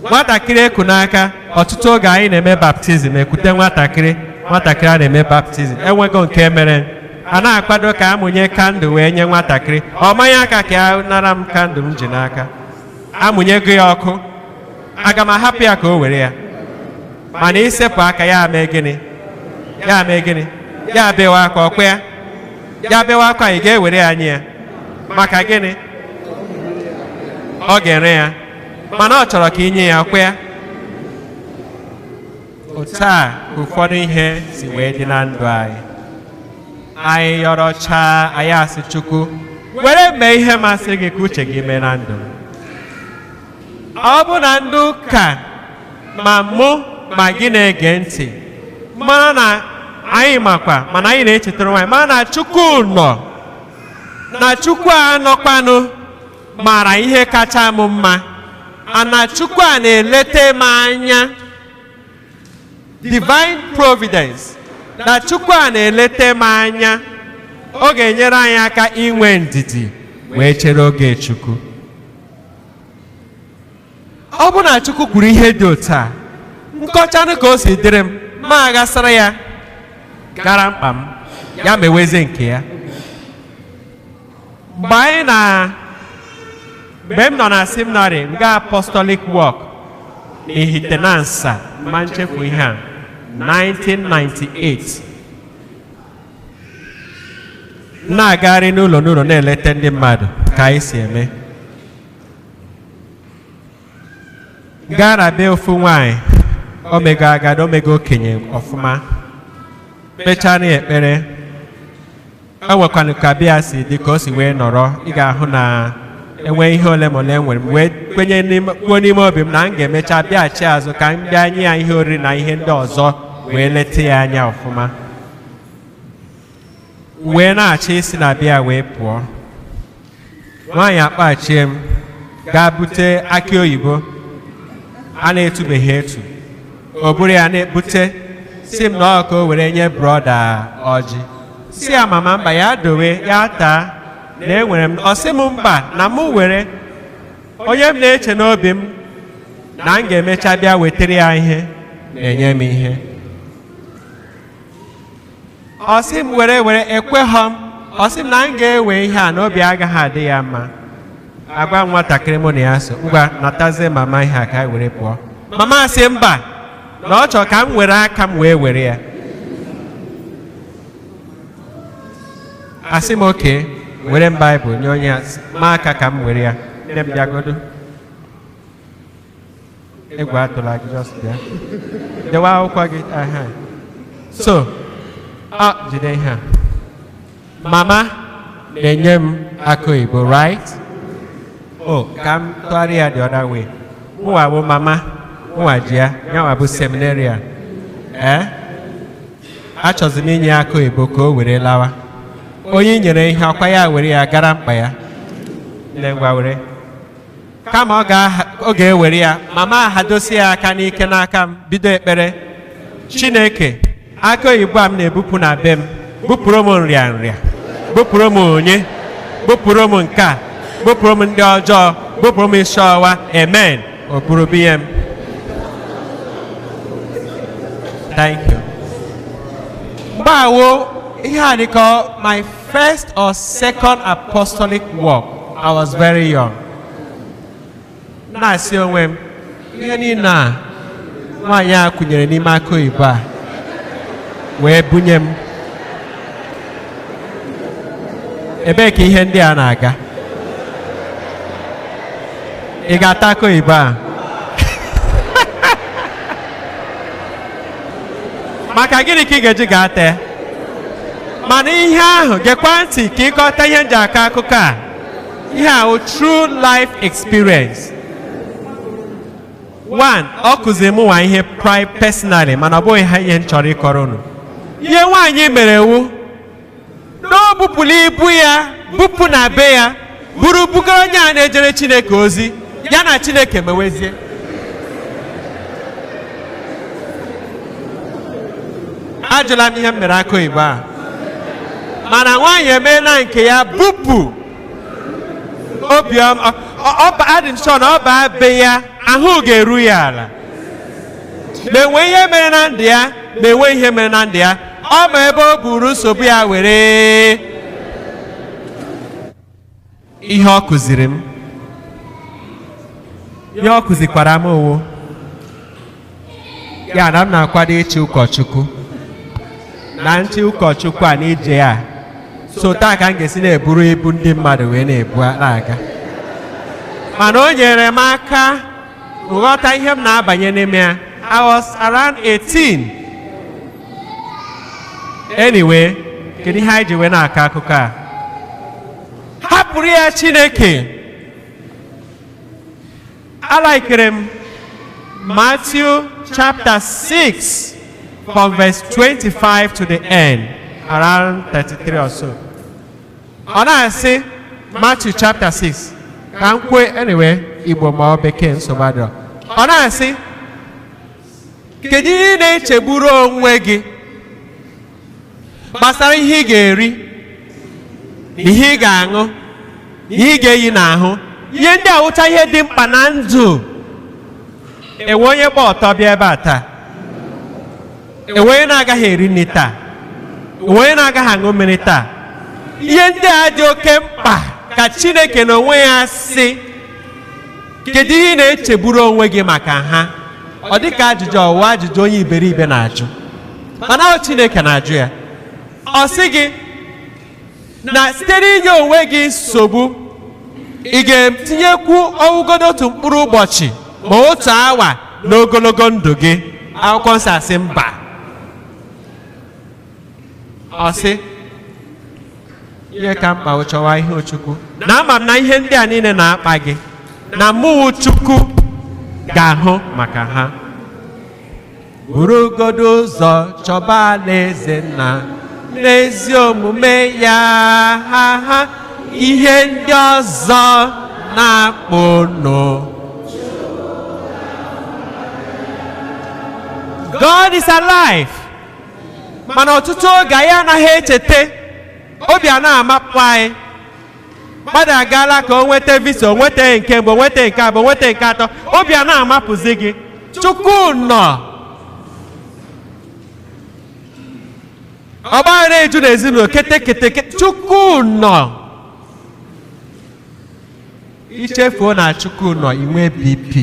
Nwatakịrị eku n'aka, ọtụtụ oge anyị na-eme baptizim, ekwute nwatakịrị. Nwatakịrị a na-eme baptizim enwego nke mere a na-akwado ka amụnye candle wee nye nwatakịrị. Ọ manye aka ka ya nara m candle m ji n'aka, amụnyego ya ọkụ. Aga m ahapụ ya ka o were ya? Mana isepụ aka ya mee gịnị? Ya mee gịnị? Ya bewa aka. Ọkwa ya ya bewa akwa, ị ga-ewere ya nye ya? Maka gịnị? Ọ ga-ere ya, mana ọ chọrọ ka ị nye ya. Ọkwa ya? Otu a ka ụfọdụ ihe si wee dị na ndụ anyị. Anyị yọrọchaa, anyị asị, "Chukwu, were mee ihe masịrị gị, ka uche gị mee na ndụ m." Ọ bụ na ndị ụka, ma mụ ma gị na-ege ntị, mara na anyị makwa, mana anyị na-echetara nwaanyị, mara na Chukwu nọ, na Chukwu a nọkwanụ mara ihe kacha m mma, a na Chukwu a na-elete m anya, divine providence, na Chukwu a na-elete m anya, ọ ga-enyere anyị aka inwe ndidi wee chere oge Chukwu. Ọ bụ na Chukwu kwuru ihe dị otu a, nkọchanụ ka o si dịrị m, ma aghasara ya gara mkpa m, ya mewezie nke ya. Mgbe anyị na mgbe m nọ na seminary nga apostolic work n'Ihitenansa, ma nchefu ihe a, 1998, na-agagharị n'ụlọ n'ụlọ na-eleta ndị mmadụ ka anyị si eme, gaa na be ofu nwanyị omego agadi, omego okenye ọfụma, kpechara ya ekpere. E nwekwanụ ka bịa si dị, ka o si wee nọrọ. Ị ga-ahụ na enwe ihe ole ma ole nwere m wee kwenye kwuo n'ime obi m na m ga-emecha bịaghachi azụ ka m bịa nye ya ihe oriri na ihe ndị ọzọ wee leta ya anya ọfụma. Wee na-achọ isi na bịa wee pụọ, nwaanyị akpachie m, gaa bute akị oyibo a na-etubeghị etu. O buru ya na-ebute, si m na ọ ka o were nye brother ọjị. Si ya, "Mama, mba, ya dowe ya taa, na enwere m." Ọ sị m mba, na mụ were. Onye m na-eche n'obi m na m ga-emecha bịa wetara ya ihe na-enye m ihe, ọ sị m were were. Ekweghọ m. Ọ sị m na m ga-ewe ihe a na obi agaghị adị ya mma. Agwa m nwatakịrị mụ na ya so, "Ngwa, natazie mama ihe a ka anyị were pụọ." Mama sị mba, na ọ chọrọ ka m were aka m wee were ya. Asị m oke were m Baịbụl nye onye a ma aka ka m were ya. Nne m, bịagodo, egwu atụla gị, just bịa dewe akwụkwọ gị. Aha, so a jide ihe a mama na-enye m akụ oyibo, right? Oh, ka m tụgharịa ya the other way. Mụnwa bụ mama, mụnwa ji ya, yanwa bụ seminarian. Ee, achọzi m inye ya akụ oyibo ka o were lawa. Onye i nyere ihe, ọkwa ya were ya gara mkpa ya? Nne, ngwa, were. Kama ọ ga-ewere ya, mama ahadosi ya aka n'ike n'aka m, bido ekpere: "Chineke, aka oyibo a m na-ebupụ na be m, bupụrụ m nrịa nrịa, bupụrụ m onye, bupụrụ m nke a, bupụrụ m ndị ọjọọ, bupụrụ m isi ọwa, amen." O buru biye m. Thank you. Mgbawo ihe a dịka my first or second apostolic work. I was very young. Na-asị onwe m, ihe niile a nwaanyị a kwụnyere n'ime aka oyibo a wee bunye m, ebee ka ihe ndị a na-aga? Ị ga-ata aka oyibo a? Maka gịnị ka ị ga-eji gaa tee? Mana ihe ahụ, gekwa ntị ka ịkọta ihe nji akọ akụkọ a. Ihe ahụ true life experience. One, ọ kụziri mụnwa ihe personally, mana ọ bụghị ha ihe m chọrọ ịkọrọ unu. Ihe nwaanyị mere wu na o bupụrụ ibu ya, bupụ na be ya, buru bugoro onye a na-ejere Chineke ozi, ya na Chineke mewezie. Ajụla m ihe m mere aka oyibo a. Mana nwaanyị emeela nke ya, bupụ obiọma. Adị m sure na ọ baa be ya, ahụ ga-eru ya ala. Ma enwe ihe mere na ndụ ya, ma enwe ihe mere na ndụ ya, ọ ma ebe o buru nsogbu ya were. Ihe ọ kụziri m, ihe ọ kụzikwara m owo ya na m na-akwado ịchị ụkọchukwu na nchi ụkọchukwu a n'ije ya. So taa ka m ga-esi na-eburu ibu ndị mmadụ wee na-ebu na-aga. Mana o nyere m aka nghọta ihe m na-abanye n'ime ya. I was around 18. Anyway, kedu ihe anyị ji wee na-akọ akụkọ a? Hapụrụ ya Chineke. Alaikere m Matthew chapter 6 from verse 25 to the end, around 33 or so. Ọ na-asị Matthew chapter 6, ka m kwue anyway, Igbo ma ọ bekee nsogbu adịrọ. Ọ na-asị, kedu ihe ị na-echegburu onwe gị gbasara ihe ị ga-eri, ihe ị ga-aṅụ, ihe ị ga-eyi n'ahụ? Ihe ndị a wụcha ihe dị mkpa na ndụ. Enwe onye gba ọtọ bịa ebe a taa? Enwe onye na-agaghị eri nri taa? Enwe onye na-agaghị aṅụ mmiri taa? Ihe ndị a dị oke mkpa ka Chineke n'onwe ya sị, kedu ihe ị na-echegburu onwe gị maka ha? Ọ dị ka ajụjụ ọwụwa, ajụjụ onye iberibe na-ajụ, mana ọ Chineke na-ajụ ya. Ọ sị gị na site n'inye onwe gị nsogbu, ị ga-etinyekwu ọwụgodo otu mkpụrụ ụbọchị ma otu awa n'ogologo ndụ gị. Akwụkwọ nsọ asị mba. Ọ sị ihe ka mkpa chọwa ihe Chukwu, na ama m na ihe ndị a niile na-akpa gị, na mụ Chukwu ga-ahụ maka ha. Burugodo ụzọ chọba alaeze nna n'ezi omume ya, ha ha ihe ndị ọzọ na-akpụ nụ. God is alive. Mana ọtụtụ oge anyị anaghị echeta, obi a na-amapụ anyị. Mmadụ agaala ka o nweta visa, o nweta nke mbụ, o nweta nke abụọ, o nweta nke atọ, obi a na-amapụzi gị. Chukwu nọ. Ọgbaghara eju n'ezinụlọ kete kete kete. Chukwu nọ. Ichefuo na Chukwu nọ, inwe BP.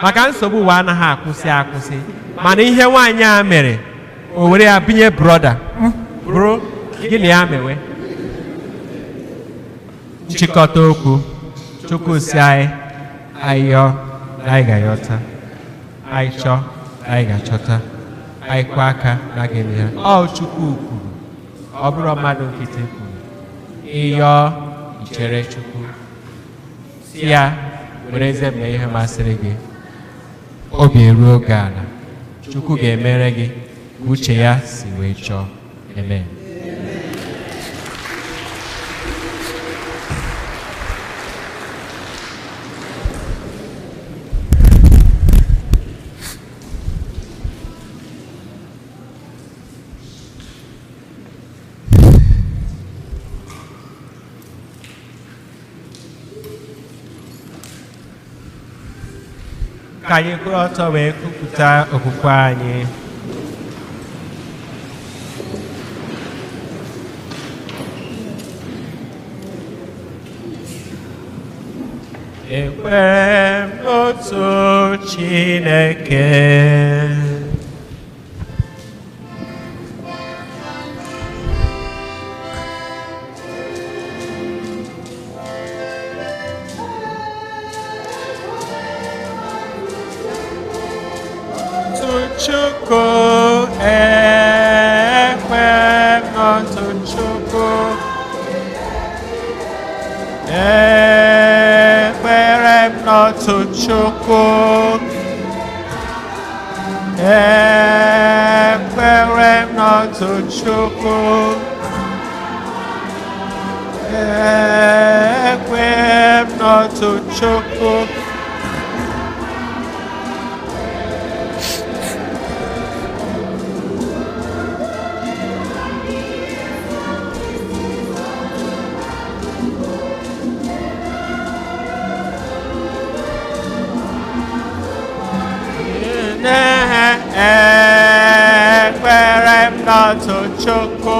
Maka nsogbu ụwa anaghị akwụsị akwụsị. Mana ihe nwaanyị a mere, o were ya binye brọda. Bro, gịnị ya mewe? Nchịkọta okwu, Chukwu si anyị ayọ na anyị ga-ayọta, anyị chọọ na anyị ga-achọta, anyị kwa aka na gịnị ya. Ọ Chukwu kwuru, ọ bụrụ mmadụ nkịtị kwuru. Ịyọọ ichere Chukwu, si ya were eze mee ihe masịrị gị, obi eruo oge ala, Chukwu ga-emere gị ka uche ya si wee chọọ. Amen. Ka anyị kwụrụ ọtọ wee kwupụta okwukwe anyị. Ekwere m n'otu Chineke, Chukwu Ekwe m n'otu Chukwu. Ekwere m n'otu Chukwu. Ekwere m n'otu Chukwu. Ekwere m n'otu Chukwu. Ekwere m n'otu Chukwu.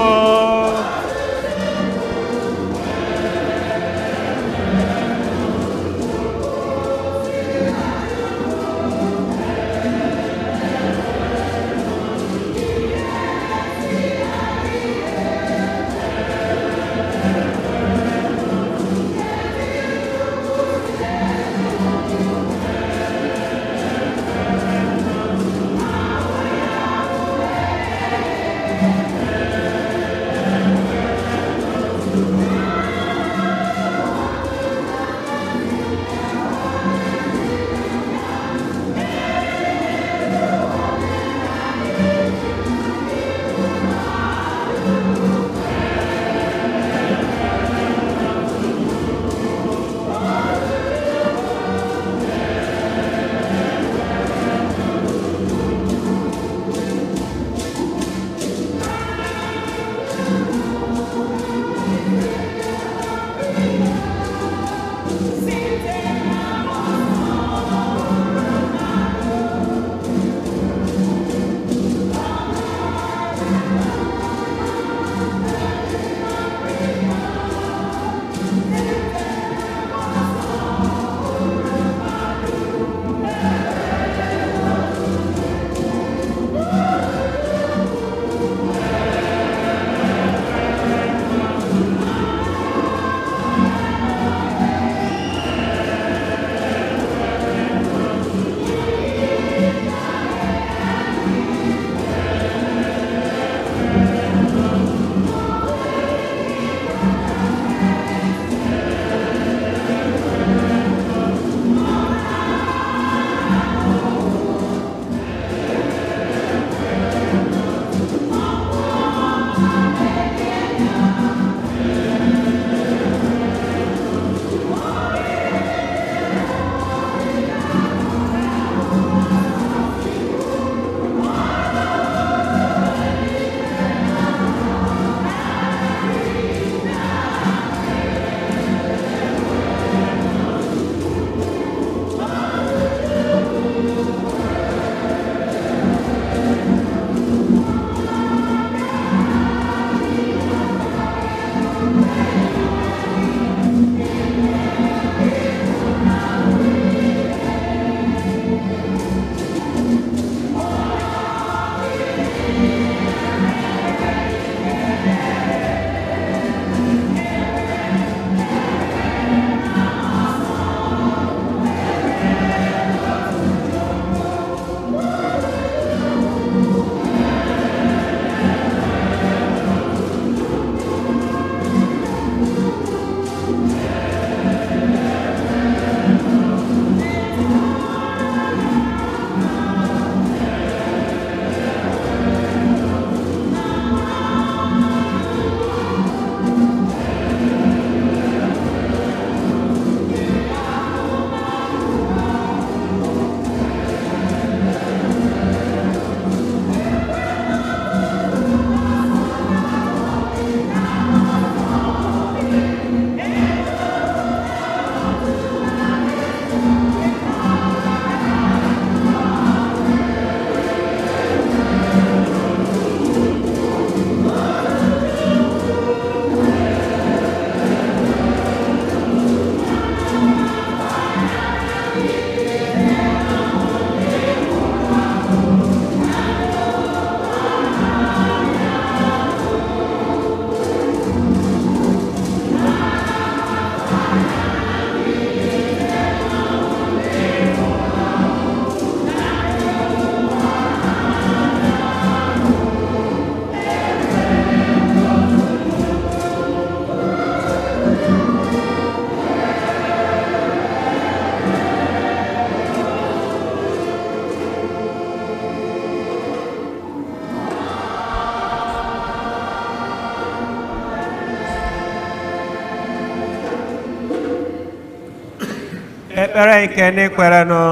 Ekpere nke ndị kwerenụ.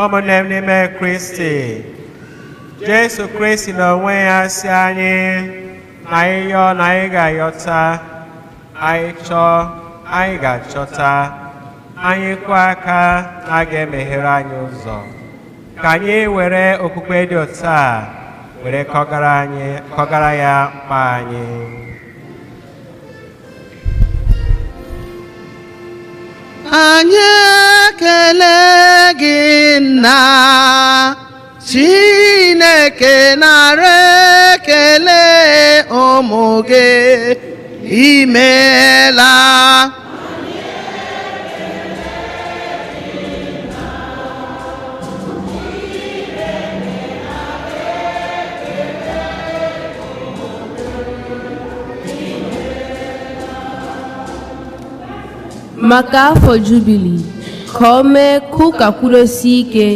Ụmụnne m n'ime Kristi, Jesu Kristi n'onwe ya si anyị na anyị yọọ na anyị ga-ayọta, anyị chọọ anyị ga-achọta, anyị kụọ aka na a ga-emeghere anyị ụzọ. Ka anyị were okwukwe dị otu a were kọgara ya mkpa anyị. Anyị ekele gị nna, Chineke nara ekele ụmụ gị, imeela. Maka afọ Jubili, ka o mee ka ụka kwudosie ike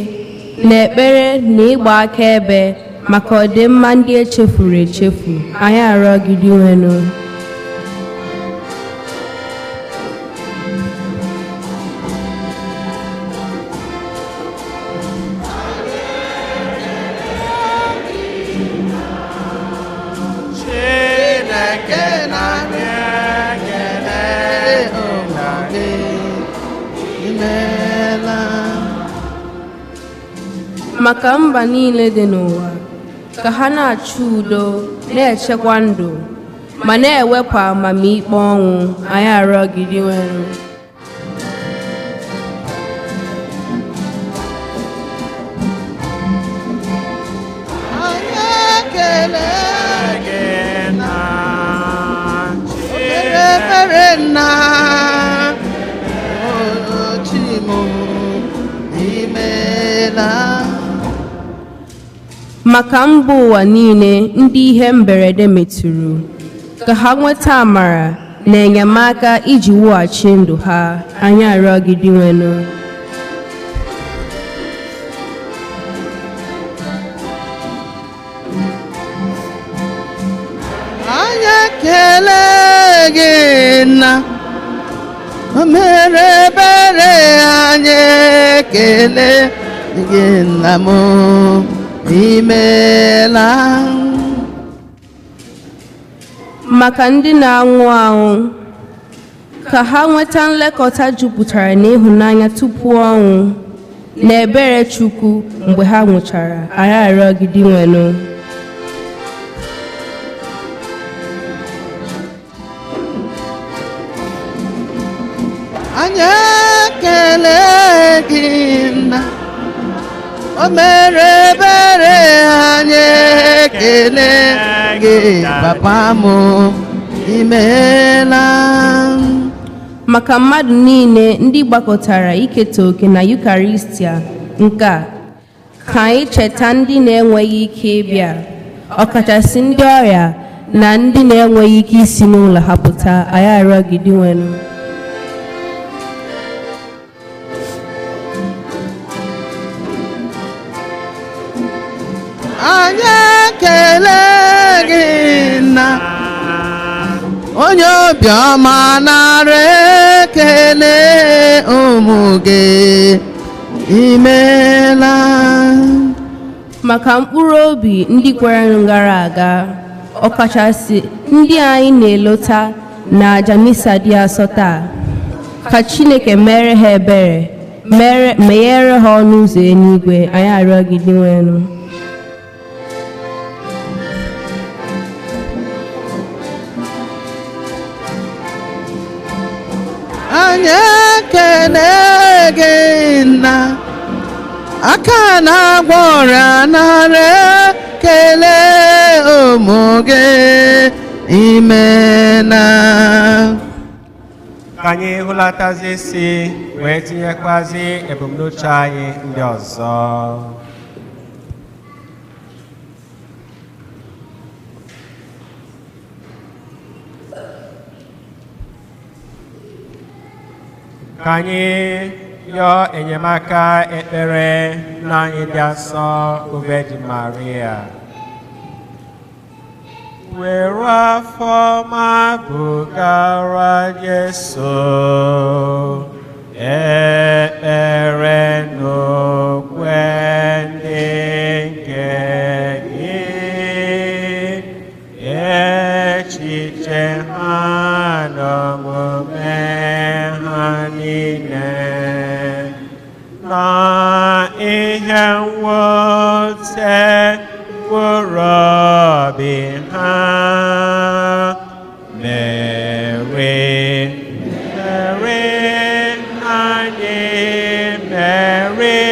n'ekpere na ịgba akaebe maka ọdịmma ndị echefuru echefu, anyị arịọ gị Dinwenụ. Chineke nara ekele ụmụ gị, imeela. Maka mba niile dị n'ụwa, ka ha na-achọ udo, na-echekwa ndụ, ma na-ewepụ amamikpe ọnwụ, anyị arịọ gị Dinwenụ. Anyị ekele Gị nna, ebere nna, o Chimo, imeela. Maka mba ụwa niile ndị ihe mberede metụrụ, ka ha nweta amara na enyemaka iji wughachi ndụ ha, anyị arịọ gị Dinwenụ. Anyị ekele gị nna, o mere ebere, anyị ekele gị nna m, imeela. Maka ndị na-anwụ anwụ, ka ha nweta nlekọta jupụtara n'ịhụnanya tupu ọnwụ na ebere Chukwu mgbe ha nwụchara, anyị arịọ gị Dinwenụ. Anyị ekele gị nna, o mere ebere, anyị ekele gị papa m, imeela. Maka mmadụ niile ndị gbakọtara iketa oke na Yukaristia nke a, ka anyị cheta ndị na-enweghị ike ịbịa, ọkachasị ndị ọrịa na ndị na-enweghị ike isi n'ụlọ ha pụta, anyị arịọ gị Dinwenụ. Anyị ekele gị nna, onye obiọma, nara ekele ụmụ gị, imeela. Maka mkpụrụ obi ndị kwere gara aga, ọkachasị ndị anyị na-elota na aja misa dị asọ taa, ka Chineke mere ha ebere, mere meghere ha ọnụ ụzọ eluigwe, anyị arịọ gị Dinwenụ. Anyị ekele gị nna, aka na-agwọ ọrịa, nara ekele ụmụ gị, imeela. Ka anyị hụlatazi isi wee tinyekwazi ebumnuche anyị ndị ọzọ. Ka anyị yọọ enyemaka ekpere na anyị dị asọ bụ Virgin Maria. Were afọ ọma bugara Jesu Ekpere n'okwe ndị nke gị, echiche ha na omume ha niile, na ihe mwute mkpụrụ obi ha. Mary, Mary, anyị Mary,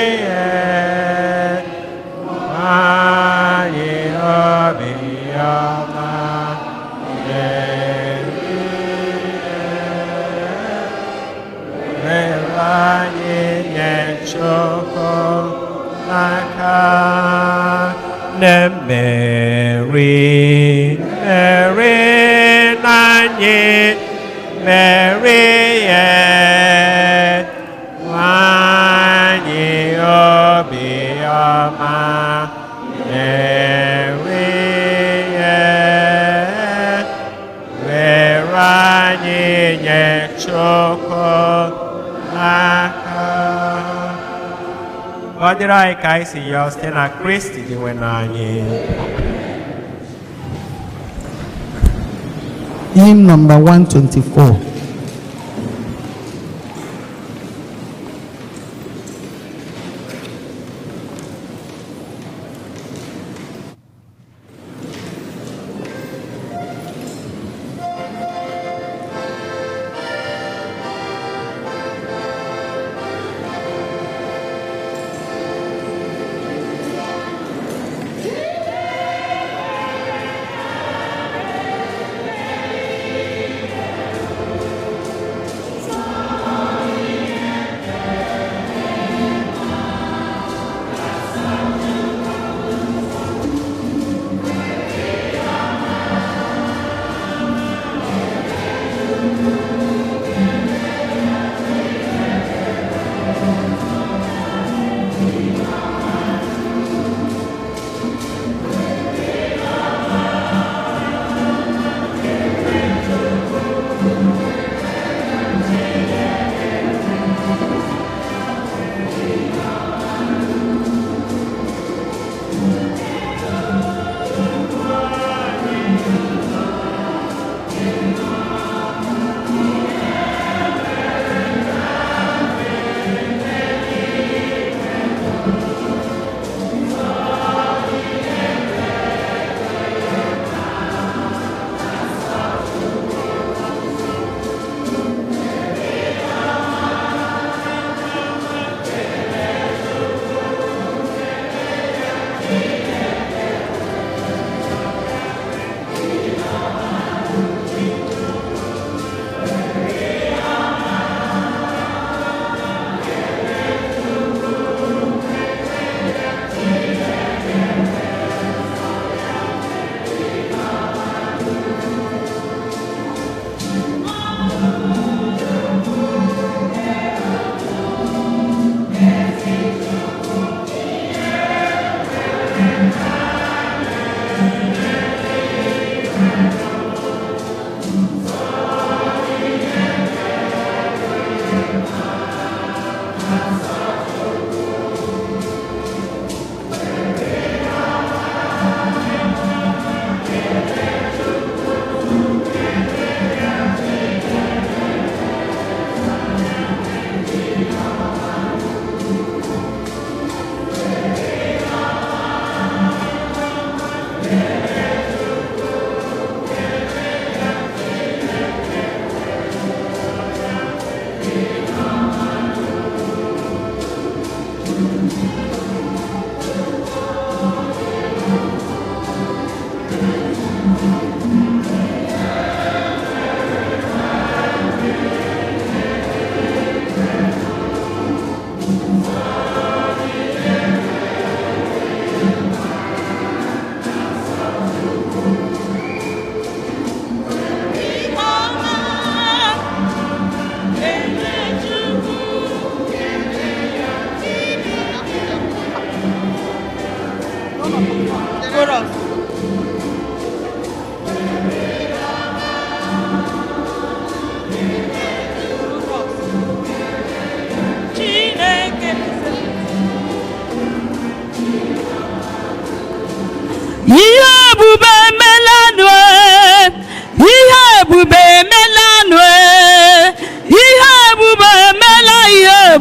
anyị obiọma, Mary, were anyị nye Chukwu n'aka. Nne Mary, Mary na anyị Mary, nwanyị obiọma, Mary, were anyị nye Chukwu n'aka. Ọ dịrị anyị ka anyị si yọọ site na Kristi dị nwe anyị. Hymn number 124.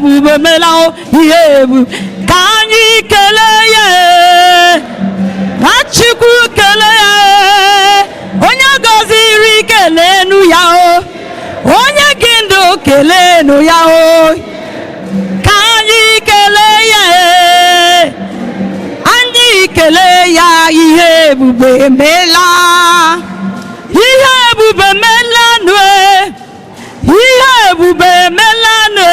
ebube mela o, ihe ebube ka anyị kelee ya ka Chukwu kelee ya onye gọziri kelenu ya o onye gị ndụ kelenu ya o ka anyị kelee ya anyị kelee ya ihe ebube emela ihe ebube emelanụ ihe ebube emelanụ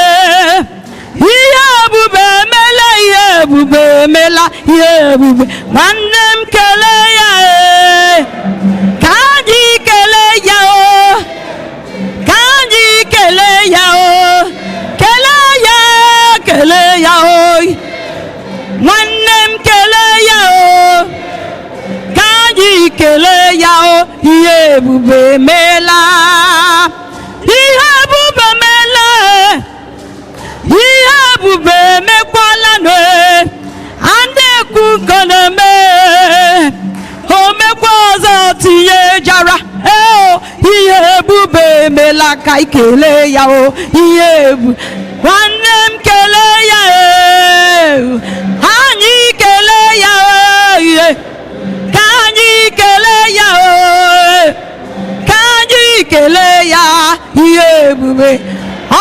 ihe ebube emela ihe ebube emela ihe ebube nwanne m kelee ya ka anyị kelee ya o ka anyị kelee ya o kelee ya kelee ya o nwanne m kelee ya o ka anyị kelee ya o ihe ebube emela ihe ebube emela ihe ebube emekwala nụ a na-ekwu nke na-eme o mekwa ọzọ tinye jara ee ihe ebube emela ka ị kelee ya o ihe ebu nwanne m kelee ya ee anyị kelee ya ee ka anyị kelee ya ee ka anyị kelee ya ihe ebube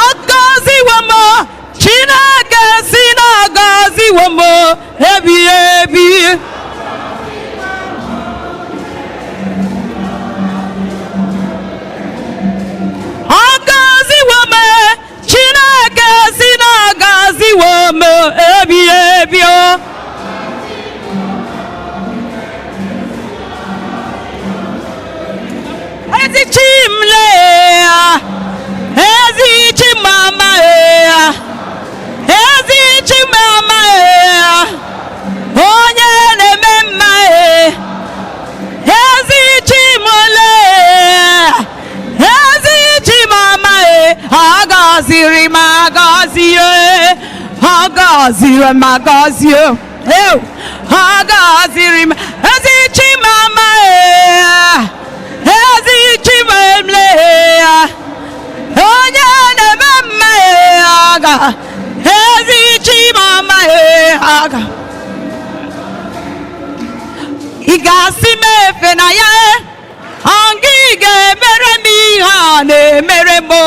ọ gọziwo m Chineke si na ọ gọziwo m ebighị ebi ọ gọziwo m Chineke si na ọ gọziwo m ebighị ebi o ezi chi m lee ya ezi chi m ama ya ezi chi m ama ya onye na-eme mma ya ezi chi m lee ya ezi chi m ama ya ọ gọziri m agọzie ọ gọziri m agọzie ọ gọziri m ezi chi m ama ya ezi chi m lee ya onye na-eme mma aga ezi chi m ama aga ị ga-asị m efe na ya ọ gị ga-emere m ihe a na-emere m o.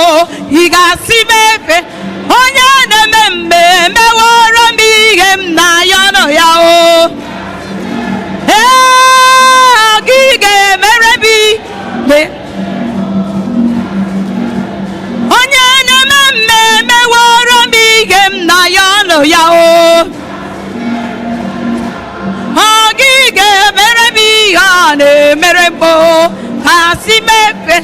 Ị ga-asị m efe onye na-eme mme emeworo m ihe m na ya nọ ya o ee gị ga-emere m ihe onye na-eme mme emeworo m ihe m na ya nọ ya o ọ gị ga-emere m ihe a na-emere m o ha si m efe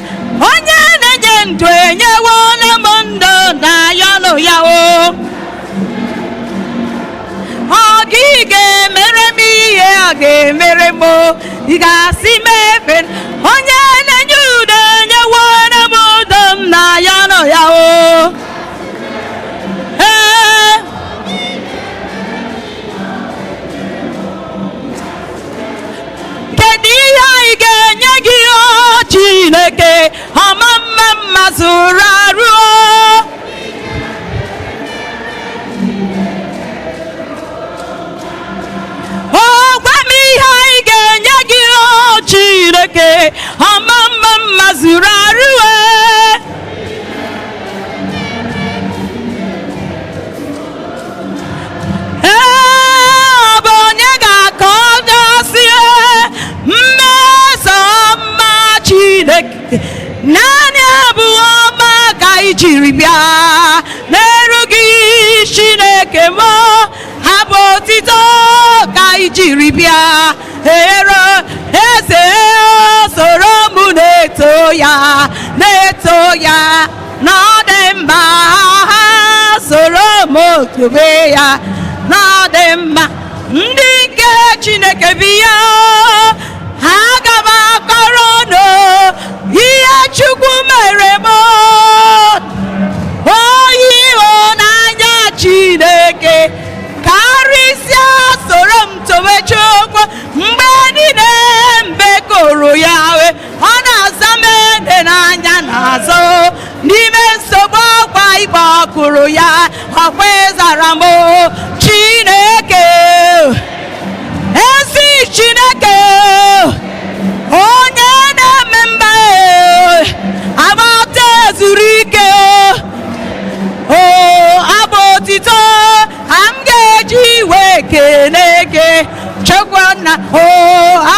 onye na-enye ndụ enyewona m ndụ na ya nọ ya o ọ gị ga-emere m ihe a ga-emere m o ị ga-asị m efe onye na-enye udo enyewona m udo m na ya nọ ya o ee kedu ihe anyị ga-enye gị o Chineke ọma mma mma zụrụ arụ o O gwa m ihe anyị ga-enye gị o Chineke ọma mma mma zuru arụ e ee ọ bụ onye ga-akọ gasị mmeso ọma Chineke naanị abụ ọma ka ị jiri bịa n'eru gị Chineke m abụ otito ka ị jiri bịa ero eze soro m na-eto ya na-eto ya na ọ dị mma ha soro m tobe ya na ọ dị mma ndị nke Chineke bi ya ha aga m akọrọ unu ihe Chukwu mere m oyi ịhụnanya Chineke karịsịa soro m tobe Chukwu mgbe niile mbe kụrụ ya ọ na-aza m ede n'anya n'azụ n'ime nsogbu ọkwa ịkpọ kụrụ ya ọkwa ịzara m Chineke, ezi Chineke, onye na-eme mba, agbata ezuru ike. O abụ otito ka m ga-eji wee kene gị, Chukwu nna. O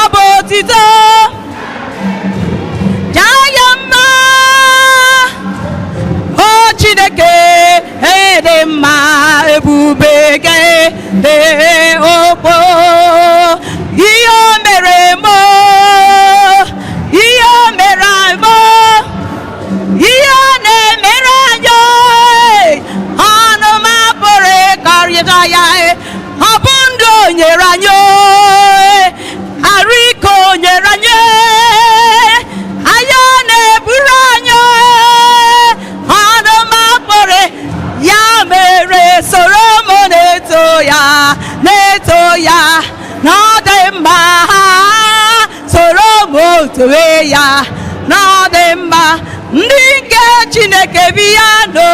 abụ otito, jaa ya mma. O Chineke dị mma, ebube gị dị okpo. Ihe o mere m, ihe o mere m, ihe ọ na-emere anyị, ọnụ m apụrụ ịkọrịta ya. Ọ bụ ndụ o nyere anyị, arụ ike o nyere anyị, anya na-eburu anyị, ọnụ m apụrụ. Ya mere soro m na-eto ya, na-eto ya na ọ dị mma. Soro m towe ya na ọ dị mma. Ndị nke Chineke bi ya nụ,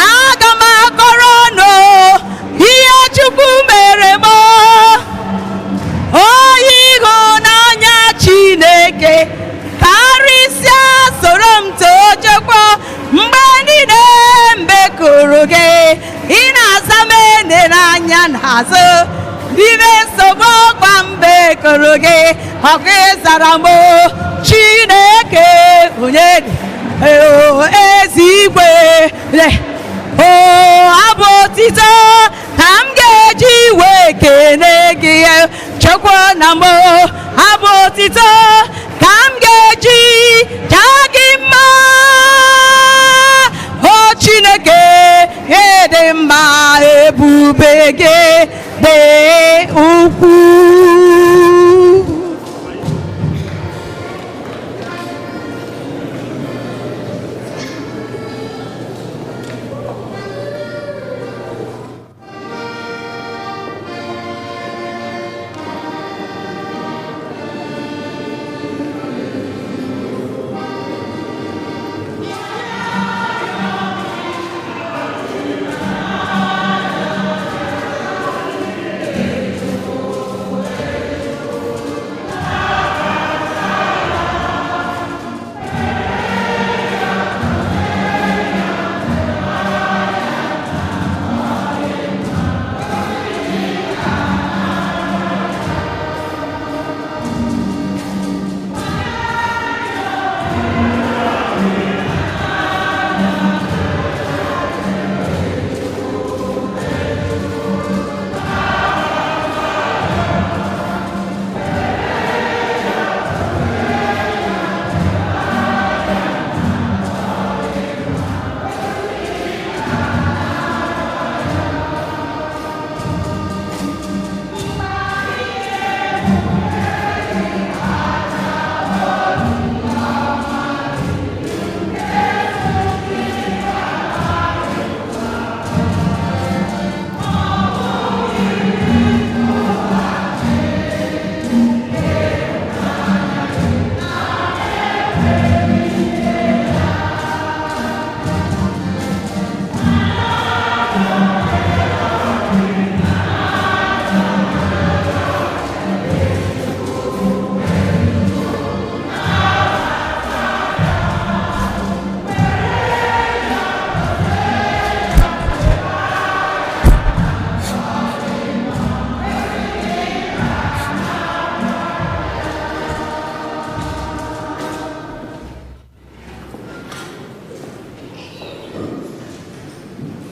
aga m akọrọ nụ ihe Chukwu mere m. Oyi ịhụnanya Chineke karịsịa, soro m too Chukwu mgbe niile. Mgbe kụrụ gị, ị na-aza m ene n'anya n'azụ n'ime nsogbu ọkwa. Mgbe kụrụ gị ọkụ, ịzara m. Chineke onye dị ezi igwe, o abụ otito ka m ga-eji wee kene gị, Chukwu na m. Abụ otito ka m ga-eji jaa gị mma. O Chineke dị mma, ebube gị dị ukwuu.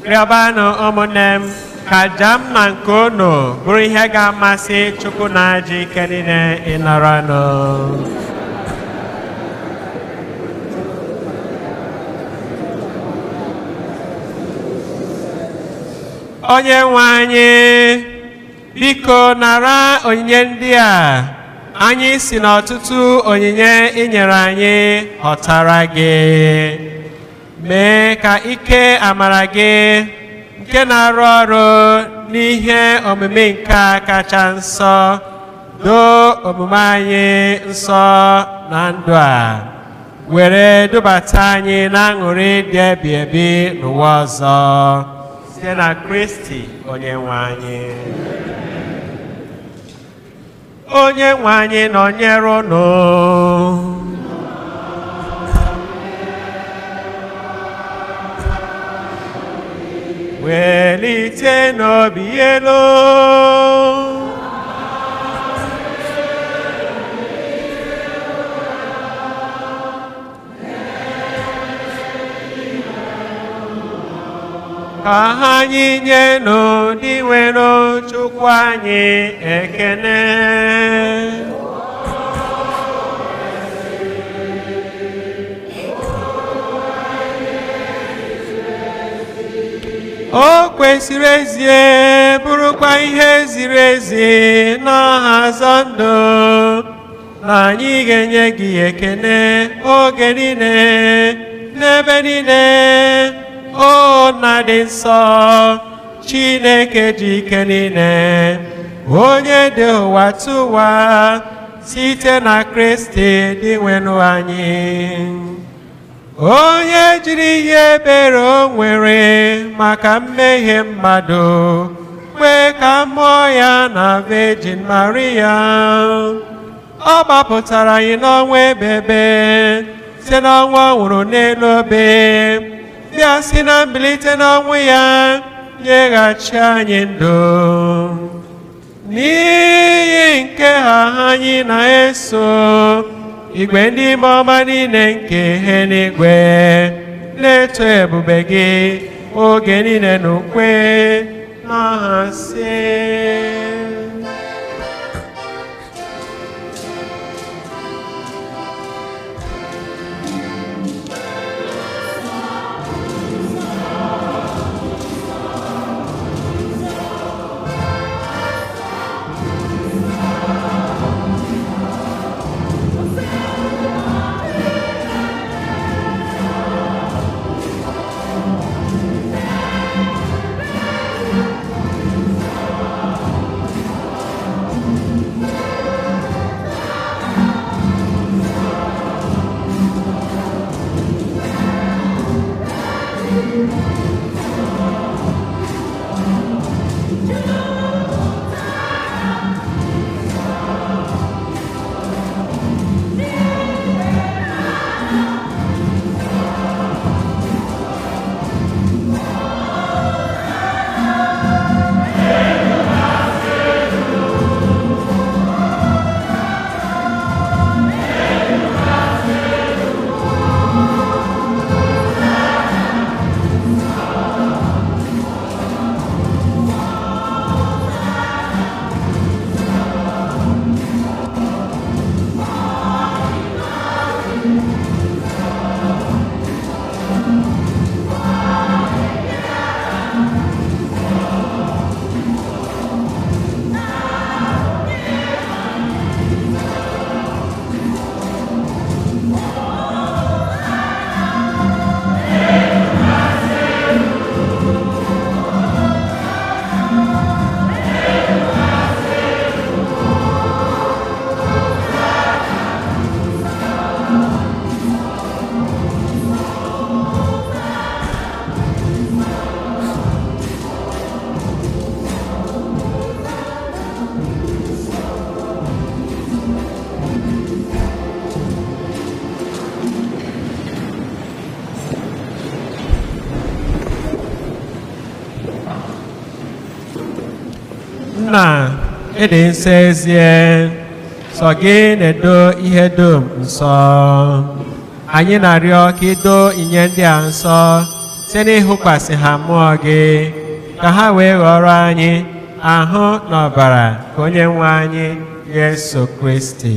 Rịọbanụ ụmụnne m ka aja m na nke unu bụrụ ihe ga-amasị Chukwu na aja ike niile ịnọrọnụ. Onye nwe anyị, biko nara onyinye ndị a anyị si n'ọtụtụ onyinye ị nyere anyị ghọtara gị. Mee ka ike amara gị nke na-arụ ọrụ n'ihe omume nke a kacha nsọ doo omume anyị nsọ na ndụ a, were dubata anyị na aṅụrị dị ebi ebi n'ụwa ọzọ, Site na Kristi onye nwe anyị. Onye nwe anyị nọnyere unu. Welite n'obi elu. Ka anyị nyenụ Dinwenụ Chukwu anyị ekene. O kwesịrị ezie, bụrụkwa ihe ziri ezi n'ahaza ndụ, na anyị ga-enye gị ekene oge niile n'ebe niile, o Nna dị nsọ, Chineke ji ike niile, onye dị ụwa tụwa, site na Kristi Dinwenụ anyị. Onye jiri ihe ebere o nwere maka mmehie mmadụ kwee ka mmụọ ya na Virgin Maria, ọ gbapụtara anyị n'ọnwa ebebe site n'ọnwụ ọ nwụrụ n'elu obe, bịa si na mbilite n'ọnwụ ya nyeghachi anyị ndụ. N'ihi nke ha anyị na-eso igwe ndị ọma niile nke eluigwe na-eto ebube gị oge niile n'ukwe na-asị. Nna, ịdị nsọ ezie, sọ gị na-edo ihe dum nsọ. Anyị na-arịọ ka ido inye ndị a nsọ site n'ịhụkwasị ha mmụọ gị, ka ha wee ghọrọ anyị ahụ na ọbara ka onye nwe anyị Jesu Kristi.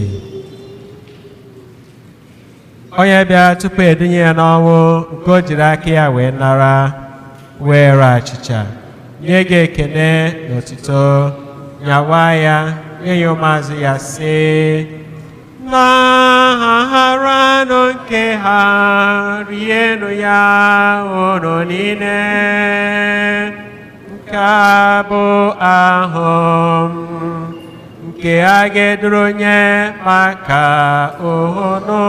Onye bịara tupu edunye ya n'ọnwụ nke o jiri aka ya wee nara, were achịcha nye gị ekene na otuto, nyawa ya nye ya ụmụazụ ya sị: na-agharanụ nke ha, rienụ ya unu niile, nke a bụ ahụ m nke a ga-eduru nye maka unu.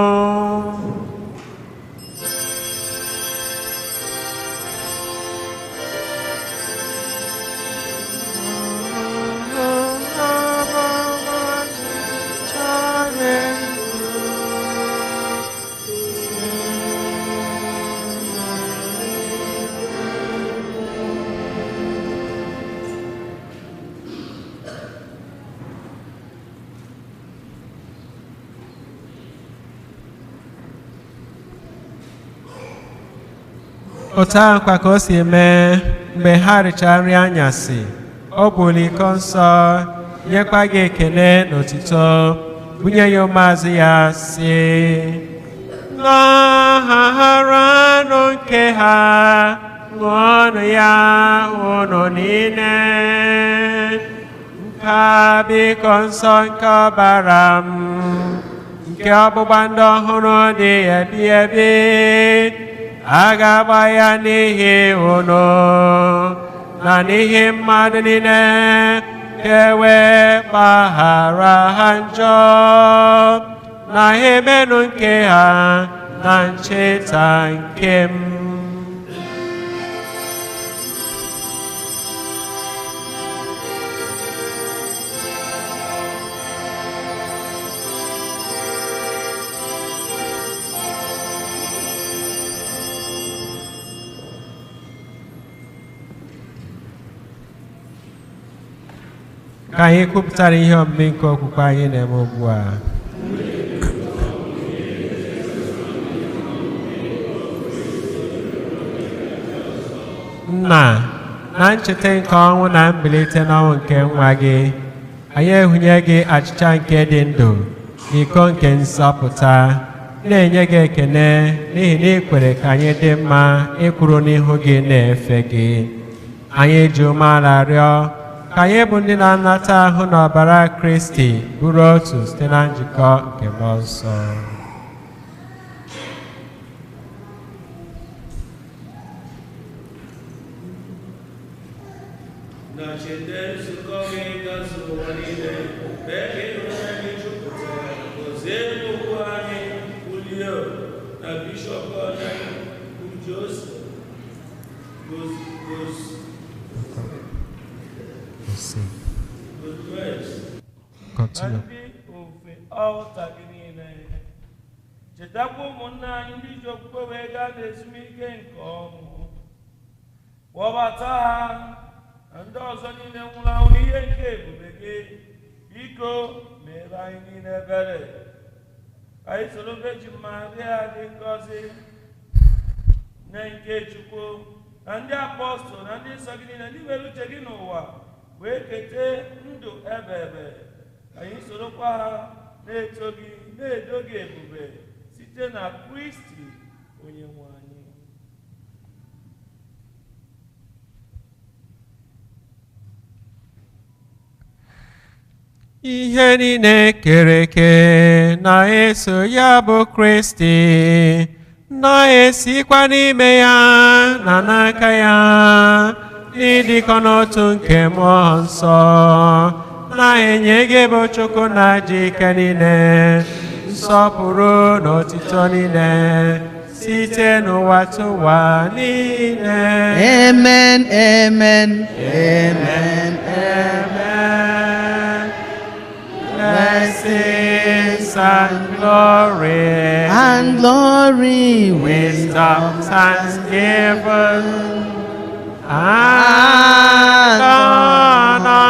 Otu ahụ kwa ka o si mee mgbe ha richara nri anyasị, o buli iko nsọ, nyekwa gị ekele na otuto, bunye ya ụmụazụ ya, sị: "Naharanụ nke ha, ṅụọnụ ya unu niile. Nke a bụ iko nsọ nke ọbara m, nke ọgbụgba ndụ ọhụrụ dị ebi ebi. A ga-agba ya n'ihi unu na n'ihi mmadụ niile, ka e wee gbaghara ha njọ. Na ha emenụ nke ha na ncheta nke m." Ka anyị kwupụtara ihe omume nke okwukwe anyị na-eme ugbu a. Nna, na ncheta nke ọnwụ na mbilite n'ọnwụ nke nwa gị, anyị ehunye gị achịcha nke dị ndụ na iko nke nzọpụta, na-enye gị ekele n'ihi na ị kwere ka anyị dị mma ịkwụrụ n'ihu gị na-efe gị. Anyị ji umeala rịọ ka anyị bụ ndị na-anata ahụ na ọbara Kristi bụrụ otu site na njikọ nke Mmụọ Nsọ. Na cheta nzukọ gị gazuru ụwa niile, mee ka ịhụnanya gị jupụta ya. Gọzie okwu anyị bụ Leo na bishọp anyị bụ Joseph Gozmes na Continue. ndị ofe ọlta gị niile. Chetakwa ụmụnna anyị ndị ji okwukwe wee gaa n'ezumike nke ọnwụ. Kpọbata ha na ndị ọzọ niile nwụrụ anwụ n'ihe nke ebube gị. Biko meere anyị niile ebere, ka anyị soro Virgin Maria dị ngọzi, nne nke Chukwu, na ndị apọstụl na ndị nsọ gị niile ndị nwere uche gị n'ụwa wee kete ndụ ebe ebe. Ka anyị sorokwa ha na-eto gị, na-edo gị ebube site na Kristi onye nwe anyị. Ihe niile kere eke na-eso ya bụ Kristi, na-esikwa n'ime ya na n'aka ya, n'ịdịkọ n'otu nke Mmụọ Nsọ, na-enye gị bụ Chukwu na ji ike niile, nsọpụrụ na otito niile, site n'ụwa tụwa niile. Amen, amen, amen. Amen. Blessings and glory And glory, wisdom, thanksgiving, and honor,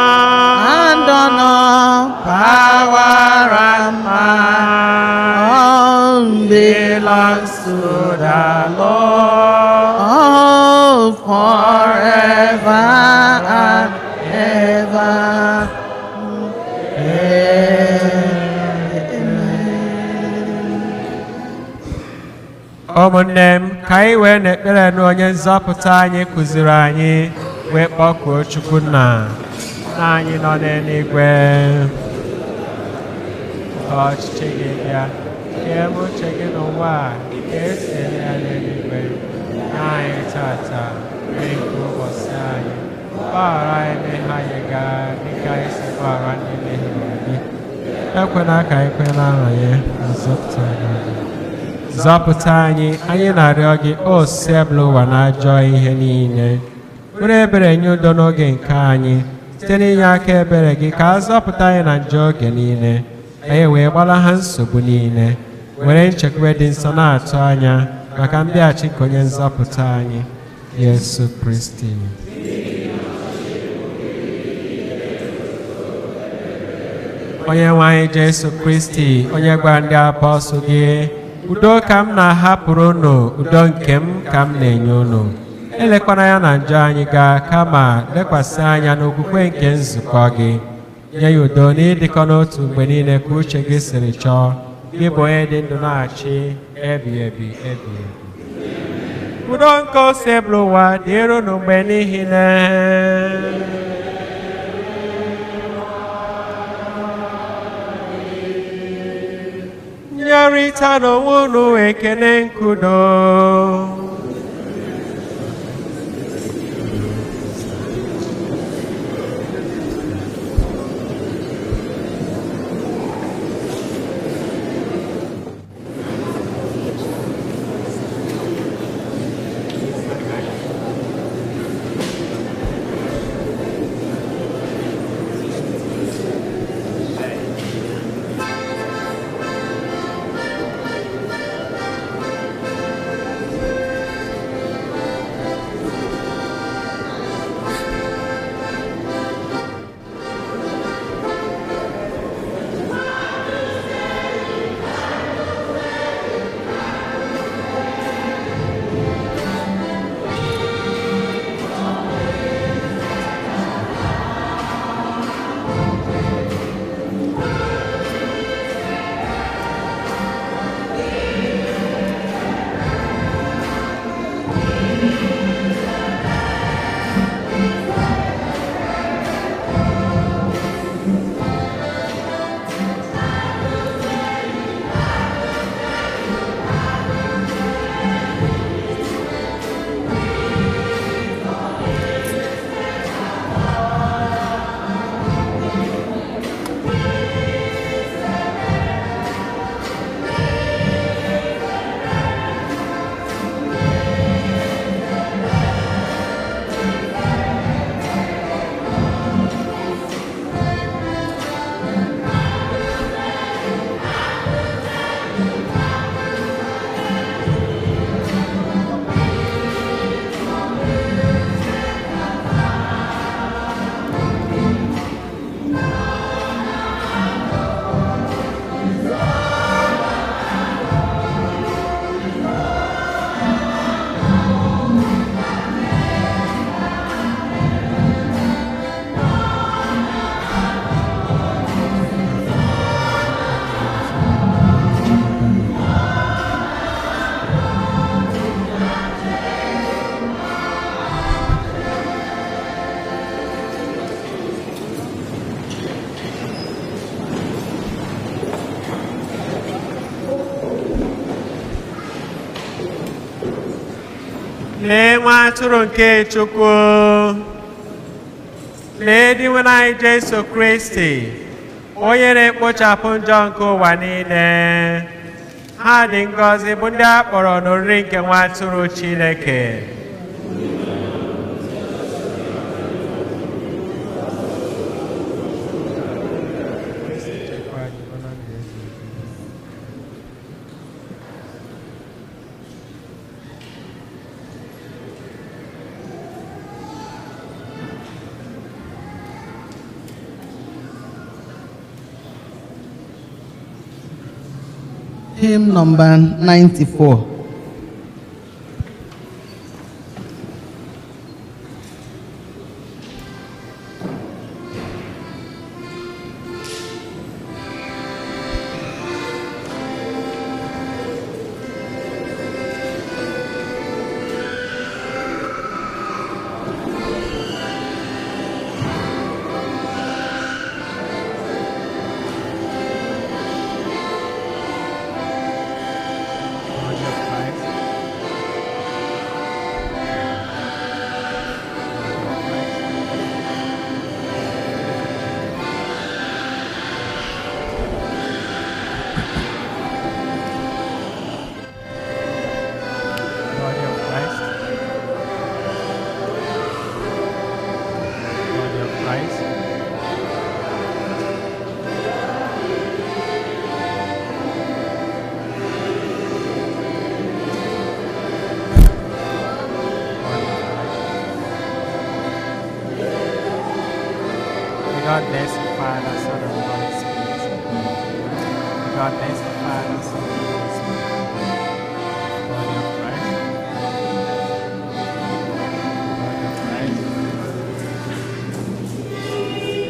and honor, power and might all belongs to the Lord. Oh, forever and ever. Amen. Ụmụnne m, ka anyị wee n'ekpere na onye nzọpụta anyị kụziri anyị wee kpọkuo Chukwu nna. Nna anyị nọ n'eluigwe, ka ọchịchị gị bịa, ka eme uche gị n'ụwa a ka esi eme ya n'eluigwe. Nye anyị tata nri nke ụbọchị anyị. Gbaghara anyị mmehie anyị gaa dịka anyị si gbaghara ndị mehiere anyị. Ekwela ka anyị kwee n'aha ya, ma zọpụta anyị. Zọpụta anyị, anyị na-arịọ gị, o sebụla ụwa na ajọ ihe niile. Were ebere nye udo n'oge nke anyị, site n'inye aka ebere gị ka a zọpụta anyị na njọ oge niile, anyị wee gbalaha nsogbu niile, were nchekwube dị nsọ na-atụ anya maka mbịaghachi nke onye nzọpụta anyị, Yesu Kristi. Onye nwe anyị Jesu Kristi, onye gwara ndị apọstụl gị Udo ka m na-ahapụrụ unu, udo nke m ka m na-enye unu. Elekwana anya na njọ anyị gaa, kama lekwasị anya n'okwukwe nke nzukọ gị. Nye ya udo na ịdịkọ n'otu mgbe niile ka uche gị siri chọọ. Gị bụ onye dị ndụ na-achị ebighị ebi ebighị ebi. Udo nke Osebụrụwa dịrị unu mgbe niile. Nyerịta n'onwe unu ekele nkudo. Lee nwa atụrụ nke Chukwu. Lee Dinwenụ anyị Jesu Kristi, onye na-ekpochapụ njọ nke ụwa niile. Ha dị ngọzi bụ ndị a kpọrọ n'oriri nke nwa atụrụ Chineke. Hymn number 94. Body of Christ. Body of Christ. Body of Christ. May God bless you, Father, Son, and Holy Spirit. May God bless the Father, Son, and Holy Spirit.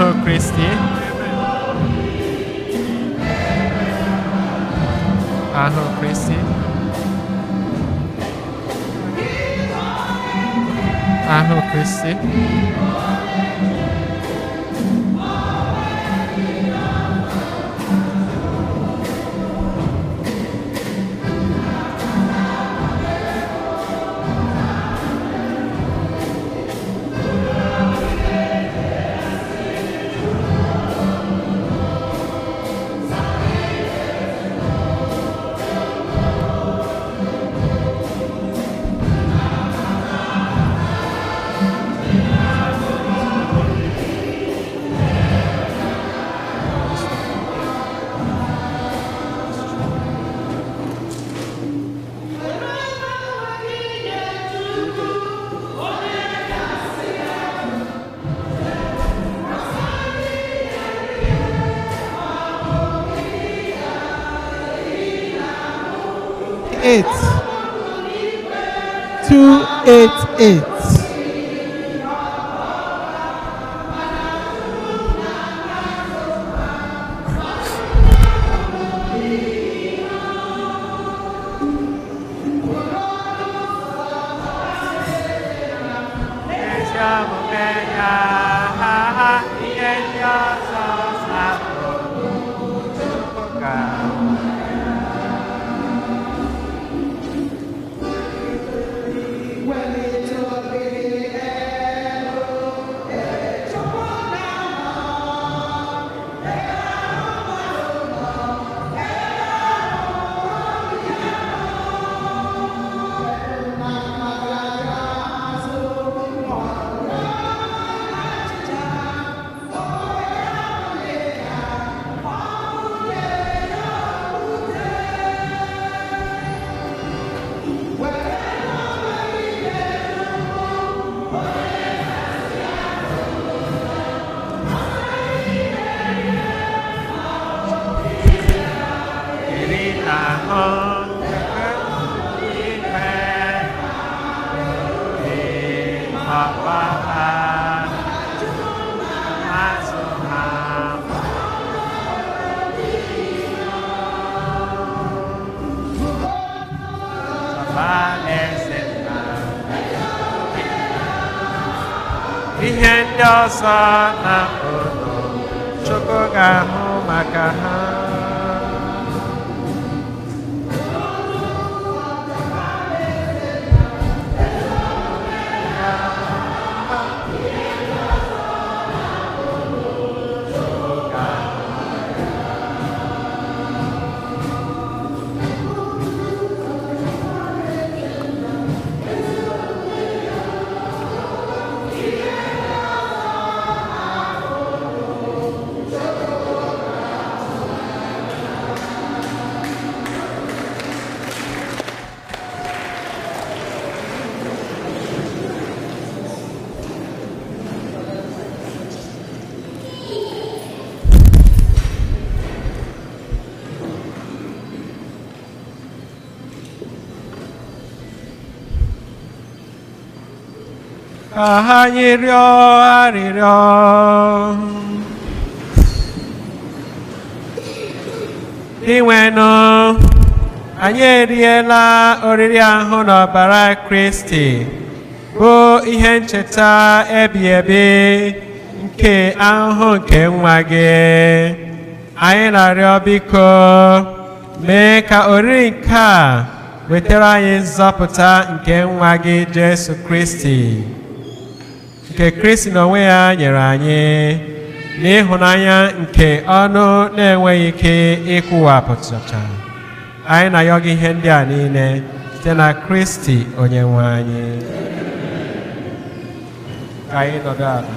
Ahụ Kristi. Ahụ Kristi. Ahụ Kristi. Eight. 288. Ezi omume ya, ha, ha, ihe ndị ọzọ zapụrụ Chukwu ka. Iri na ahụ ikpe ọkpa ha azụ ha. Alaeze nna. Ihe ndị ọzọ na ụlọ Chukwu ga-ahụ maka ha. Ka anyị rịọ arịrịọ. Dinwenụ, anyị eriela oriri ahụ n'ọbara Kristi, bụ ihe ncheta ebi ebi nke ahụhụ nke nwa gị. Anyị na-arịọ biko, mee ka oriri nke a wetara anyị nzọpụta nke nwa gị Jesu Kristi, nke Kristi n'onwe ya nyere anyị n'ịhụnanya nke ọnụ na-enweghị ike ịkwụwapụtacha. Anyị na-ayọ gị ihe ndị a niile site na Kristi onye nwe anyị. Ka anyị nọdụ ala.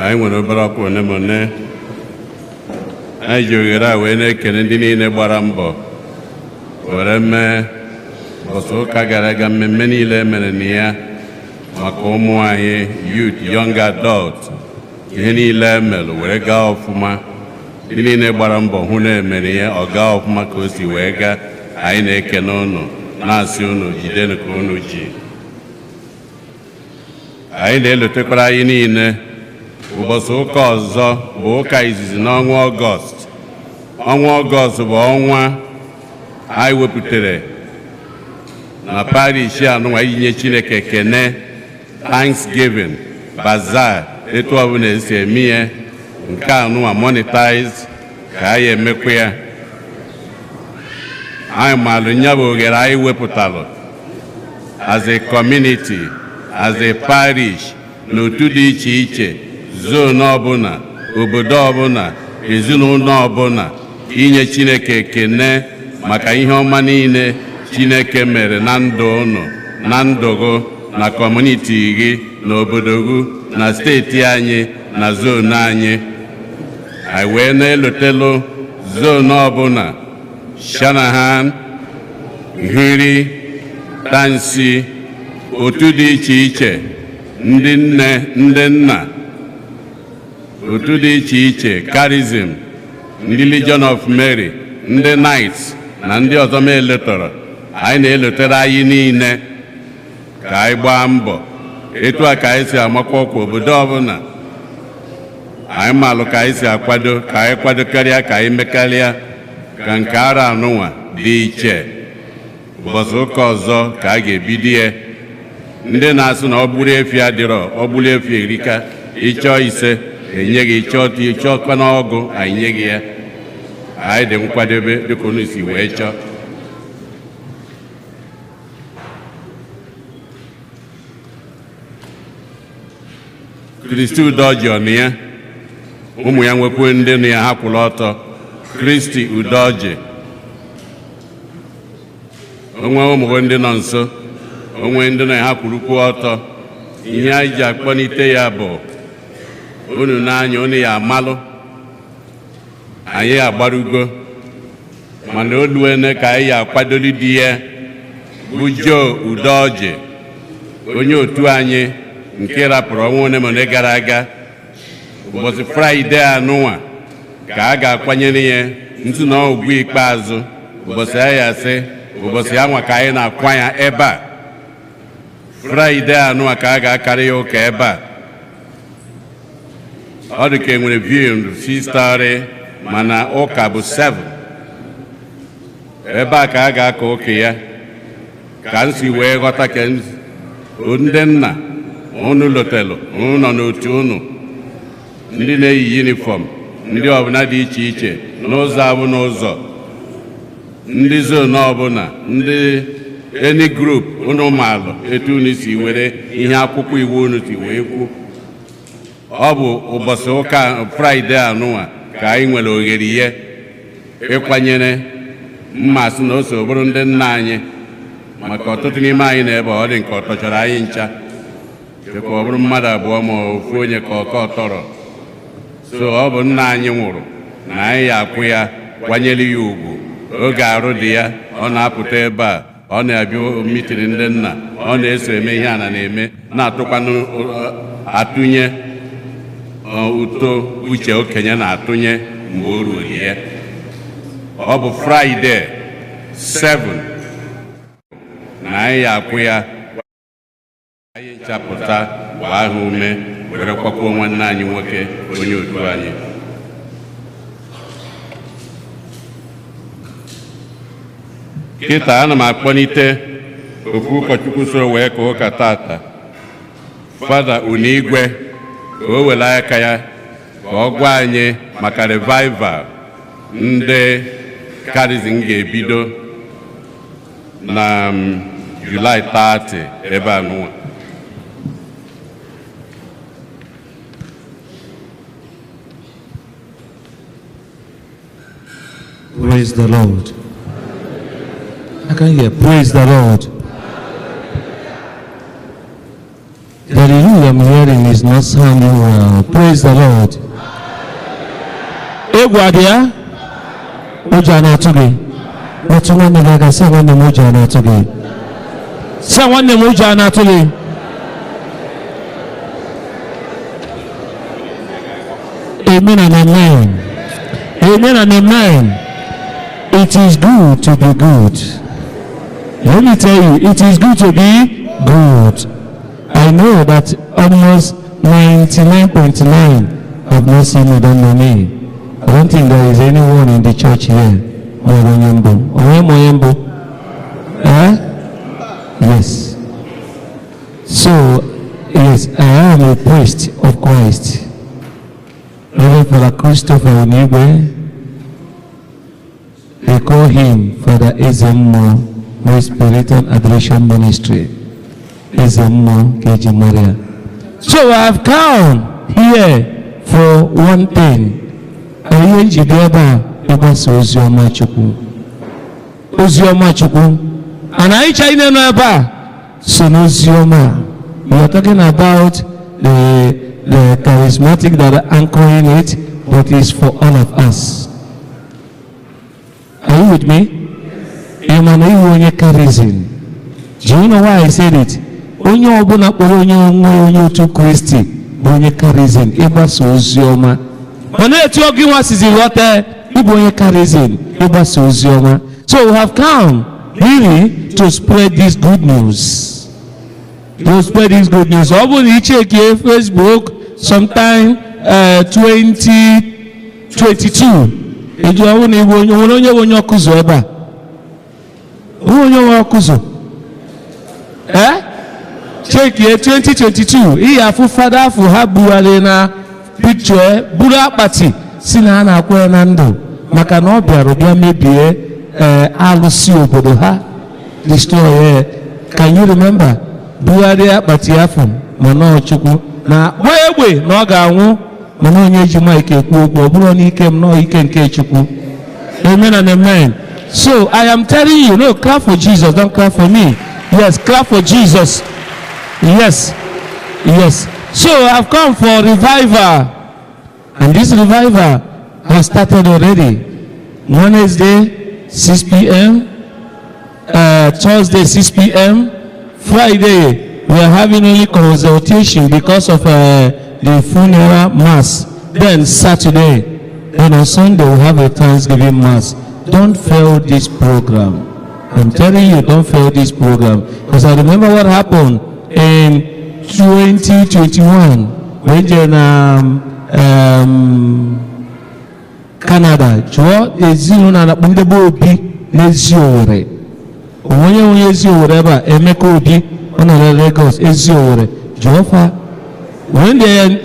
Anyị nwere obere ọkwa one ma one. Anyị ji oghere a wee na-ekele ndị niile gbara mbọ were mee ụbọchị ụka gara aga, mmemme niile e mere na ya. Maka ụmụ anyị, youth, young adult, ihe niile emelụ were gaa ọfụma. Ndị niile gbara mbọ hụ na emere ya ọ gaa ọfụma ka o si wee gaa, anyị na-ekene unu, na-asị unu jidenụ ka unu ji. Anyị na-elotekwara anyị niile, ụbọchị ụka ọzọ bụ ụka izizi n'ọnwa Ọgọst. Ọnwa Ọgọst bụ ọnwa anyị wepụtara na parish anụnwa iji nye Chineke ekene, thanksgiving, bazaar, etu ọbụla esi eme ya. Nke anụnwa monetize ka anyị emekwa ya. Anyị malụ nya bụ oghere anyị wepụtalụ as a community, as a parish, n'otu dị iche iche, zone ọbụla, obodo ọbụla, ezinụlọ ọbụla, inye Chineke ekene maka ihe ọma niile Chineke mere na ndụ unu, na ndụ gị, na community gị, na obodo gị, na steeti anyị, na zone anyị. Anyị wee na-elotelu zone ọbụla, Shanahan, Hiri, Tansi, otu dị iche iche, ndị nne, ndị nna, otu dị iche iche, Charism, ndị Legion of Mary, ndị Knights na ndị ọzọ ma eletọrọ. Anyị na-elotere anyị niile ka anyị gbaa mbọ etu a ka anyị si amakwa ọkwa obodo ọbụla. Anyị malụ ka anyị si akwado, ka anyị kwado karịa, ka anyị mekarịa ka nke ara anụnwa dị iche. Ụbọchị ụka ọzọ ka a ga-ebido ya. Ndị na-asị na ọ gburu efi adịrọ, ọ gburu efi erika. Ịchọọ 5 enye gị, ịchọọ ịchọọkwa n'ọgụ anyị nye gị ya. Anyị dị nkwadebe dịka unu si wee chọọ. Kristi Udoji ọ nụ ya, ụmụ ya nwekwe ndị nụ ya, ha kwụrụ ọtọ. Kristi Udoji, onwe ụmụ ndị nọ nso, onwe ndị nọ ya, ha kwurukwu ọtọ. Ihe anyị ji akpọlite ya bụ unu n'anya unu ya amalụ anyị agbarugo, mana oluene ka anyị ya akwadoli di ya bụ Joe Udoji, onye otu anyị nke rapụrụ ọnwa ole ma ole gara aga. Ụbọchị Fraịde anụnwa ka a ga-akwanyere ya ntụ na ọgwụ ikpeazụ. Ụbọchị anyị asị ụbọchị anwa ka anyị na-akwa ya ebe a. Fraịde anụnwa ka a ga-akarị ya ụka ebe a. Ọ dị ka enwere viewing 6:30, mana ụka bụ 7. Ebe a ka a ga-aka ụka ya. Ka m si wee ghọta, ka ndị nna unu lotelu, unu nọ n'otu unu, ndị na-eyi uniform, ndị ọbụla dị iche iche, n'ụzọ abụ n'ụzọ, ndị zone ọbụla, ndị any group unu maalụ etu unu si were ihe akwụkwọ iwu unu si wee kwu. Ọ bụ ụbọchị ụka Fraịde anụnwa ka anyị nwere oghere ihe ịkwanyere mmasị na o so bụrụ ndị nna anyị, maka ọtụtụ n'ime anyị na ebe ọ dị nke ọ tọchara anyị ncha, dịka ọ bụrụ mmadụ abụọ ma ofu onye ka ọkọ tọrọ. So ọ bụ nna anyị nwụrụ na anyị ya akwụ ya, kwanyere ya ugwu. Oge arụ dị ya, ọ na-apụta ebe a, ọ na-abịa meeting ndị nna, ọ na-eso eme ihe a na na-eme, na-atụkwanụ atụnye uto uche okenye na-atụnye mgbe o ruru ya. Ọ bụ Fraịde 7 na anyị ya akwụ ya. Anyị nchapụta gbaa ha ume were kwakwuo nwanne anyị nwoke, onye otu anyị. Kịta ana m akpọlite ofu ụkọchukwu so wee ka ụka tata, Fada Unigwe, ka o were aka ya ka ọ gwa anyị maka revival ndị Charism ga-ebido na July 30 ebe a nụwa. Praise the Lord. I can hear. Praise the Lord. The hallelujah I'm hearing is not sounding well. Praise the Lord. Egwu adị ya? Ụjọ a na-atụ gị? Metụ nwanne gị aka, sị nwanne m, ụjọ a na-atụ gị. Sị nwanne m, ụjọ a na-atụ gị. Amen and amen. Amen and amen. It is good to be good. Let me tell you, it is good to be good. I know that almost 99.9 have not seen me, don't know me. I don't think there is anyone in the church here. Eh? Yes. So, yes, I am a priest of Christ. Reverend Father Christopher Onigwe. They call him Father Ezemmo, Spiritual Adoration Ministry. Ezemmo Keji Maria. So I have come here for one thing. Ihe njide ebe a ịgbasa ozi ọma Chukwu. Ozi ọma Chukwu. And anyị china nọ ebe a so n'ozi ọma. We are talking about the charismatic that are anchoring it, but it's for all of us. Are you with me? Ị ma na iwu onye charism. Do you know why I said it? Onye ọbụla kpọrọ onye onwe onye otu Kristi bụ onye charism ịgbasa ozi ọma. Mana etu oge nwa sizi ghọta ịbụ onye charism ịgbasa ozi ọma. So we have come really to spread this good news. To spread this good news. Ọ bụrụ na ị chekie Facebook sometime 2022, eji ọ bụrụ na ịbụ onye nwere onye bụ onye ọkụzụ ebe a. Onwe onye nwe ọkụzụ. Eh? Chekie 2022, ihe afụ fada afụ ha bugharị na picture buru akpati si na ha na-akwụ ya na ndụ maka na ọ bịara bịa mebie alụsị obodo ha, destroy ya. Can you remember? Bugharịa akpati afọ mana Chukwu na akpọ egbe na ọ ga-anwụ, mana onye ji mic ekwu okwu ọ bụrụ n'ike m nọọ ike nke Chukwu. Amen and amen. So I am telling you, no, clap for Jesus, don't clap for me. Yes, clap for Jesus. Yes, yes. So I've come for revival, and this revival has started already. Wednesday, 6 p.m., Thursday, 6 p.m., Friday, we are having only consultation because of the funeral mass. Then Saturday, then on Sunday, we have a Thanksgiving mass. Don't fail this program. I'm telling you, don't fail this program. Because I remember what happened in 2021 when Canada, jụọ ezinụlọ na-akpọ ndị be Obi n'ezi Owerri. Onye onye ezi Owerri ebe a, Emeka Obi, ọ nọ na Lagos, ezi Owerri. Jụọ fa. When they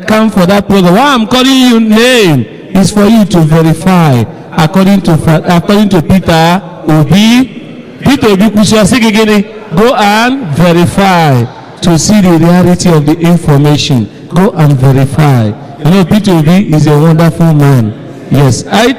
come for that program, why I'm calling you name is for you to verify according to Peter Obi. Peter Obi kwụsị ọsị gị gịnị? Go and verify to see the reality of the information. Go and verify. You know, Peter Obi is a wonderful man. Yes, I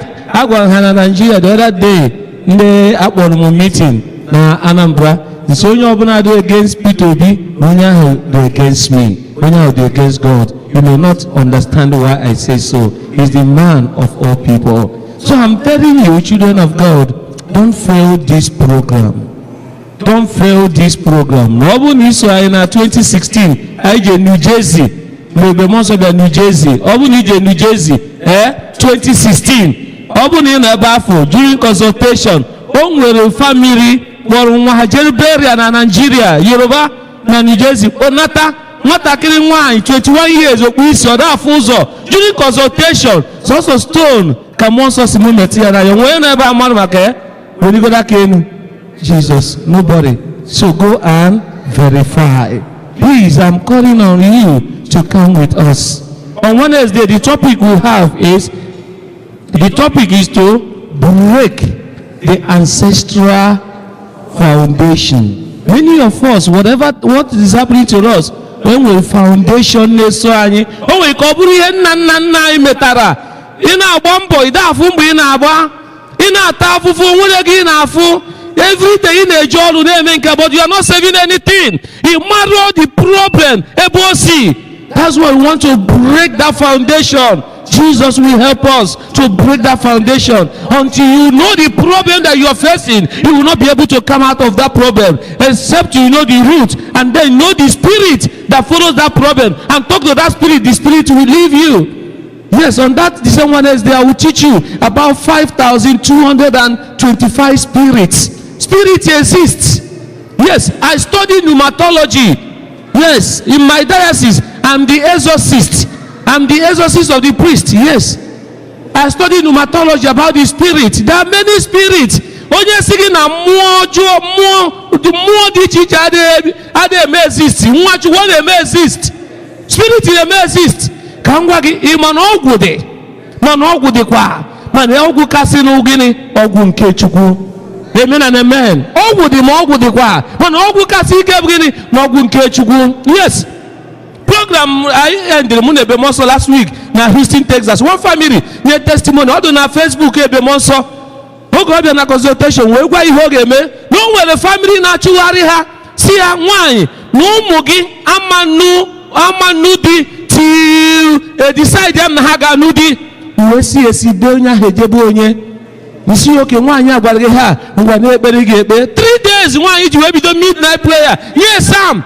gwara ha na Nigeria the other day, ndị akpọrọ m meeting na Anambra. Nso onye ọbụla dị against Peter Obi, onye ahụ dị against me, onye ahụ dị against God. You may not understand why I say so. He's the man of all people. So I'm telling you, children of God, don't fail this program. Don't fail this program. Na ọ bụrụ na iso anyị na 2016, anyị je New Jersey, mgbe mmụọ nsọ bịa New Jersey, ọ bụrụ na ije New Jersey, 2016, ọ bụrụ na ị nọ ebe afọ during consultation, o nwere family kpọrọ nwa ha jere beria na Nigeria, Yoruba na New Jersey, kpọnata nwatakịrị nwaanyị 21 years okpu isi ọ na-afụ ụzọ during consultation, sọsọ stone ka mmụọ nsọ si m metụ ya n'anya. Nwere nọ ebe a mmadụ maka ya weligodo aka elu. Jesus, nobody. So go and verify. Please, I'm calling on you to come with us. On Wednesday, the topic we have is, the topic is to break the ancestral foundation. Many of us, whatever what is happening to us, when we foundation na-eso anyị, o nwere ka ọ bụrụ ihe nna nna nna anyị metara. Ị na-agba mbọ, ị na-afụ mgbe ị na-agba, ị na-ata afụfụ, nwunye gị na-afụ. Every day ị na-eji ọrụ na-eme nke, but you are not saving anything. Ị mara the problem ebe o si. That's why we want to break that foundation. Jesus will help us to break that foundation. Until you know the problem that you are facing, you will not be able to come out of that problem, except you know the root and then know the spirit that follows that problem and talk to that spirit. The spirit will leave you. Yes, on that the same Wednesday, I will teach you about 5,225 spirits. Spirit exists. Yes, I study pneumatology. Yes, in my diocese, I'm the exorcist. I'm the exorcist of the priest. Yes. I study pneumatology about the spirit. There are many spirits. Onye sị gị na mmụọ ọjọọ, mmụọ dị iche iche adịghị eme exist. Nwa Chukwu, ọ na-eme exist. Spirit na-eme exist. Ka m gwa gị, ị ma na ọgwụ dị, mana ọgwụ dịkwa, mana ọgwụ kasị nụ gịnị? Ọgwụ nke Chukwu. Amen and amen. Ọgwụ dị, ma ọgwụ dịkwa, mana ọgwụ kasị ike bụ gịnị? Na ọgwụ nke Chukwu. Yes. Program anyị endere mụ na Ebemọsọ last week na Houston, Texas. One family nye testimony, ọ dị na Facebook Ebemọsọ. Oge ọ bịa na consultation wee gwa ihe ọ ga-eme na o nwere family na-achụgharị ha, si ya nwaanyị na ụmụ gị amanụ di till decide ya na ha ga-anụ di. Wee si esi dee onye ahụ ejebe onye nsi oke nwaanyị a gwara gị ha ngwa na-ekpere gị ekpe 3 days nwaanyị ji wee bido midnight prayer. Yes, Sam.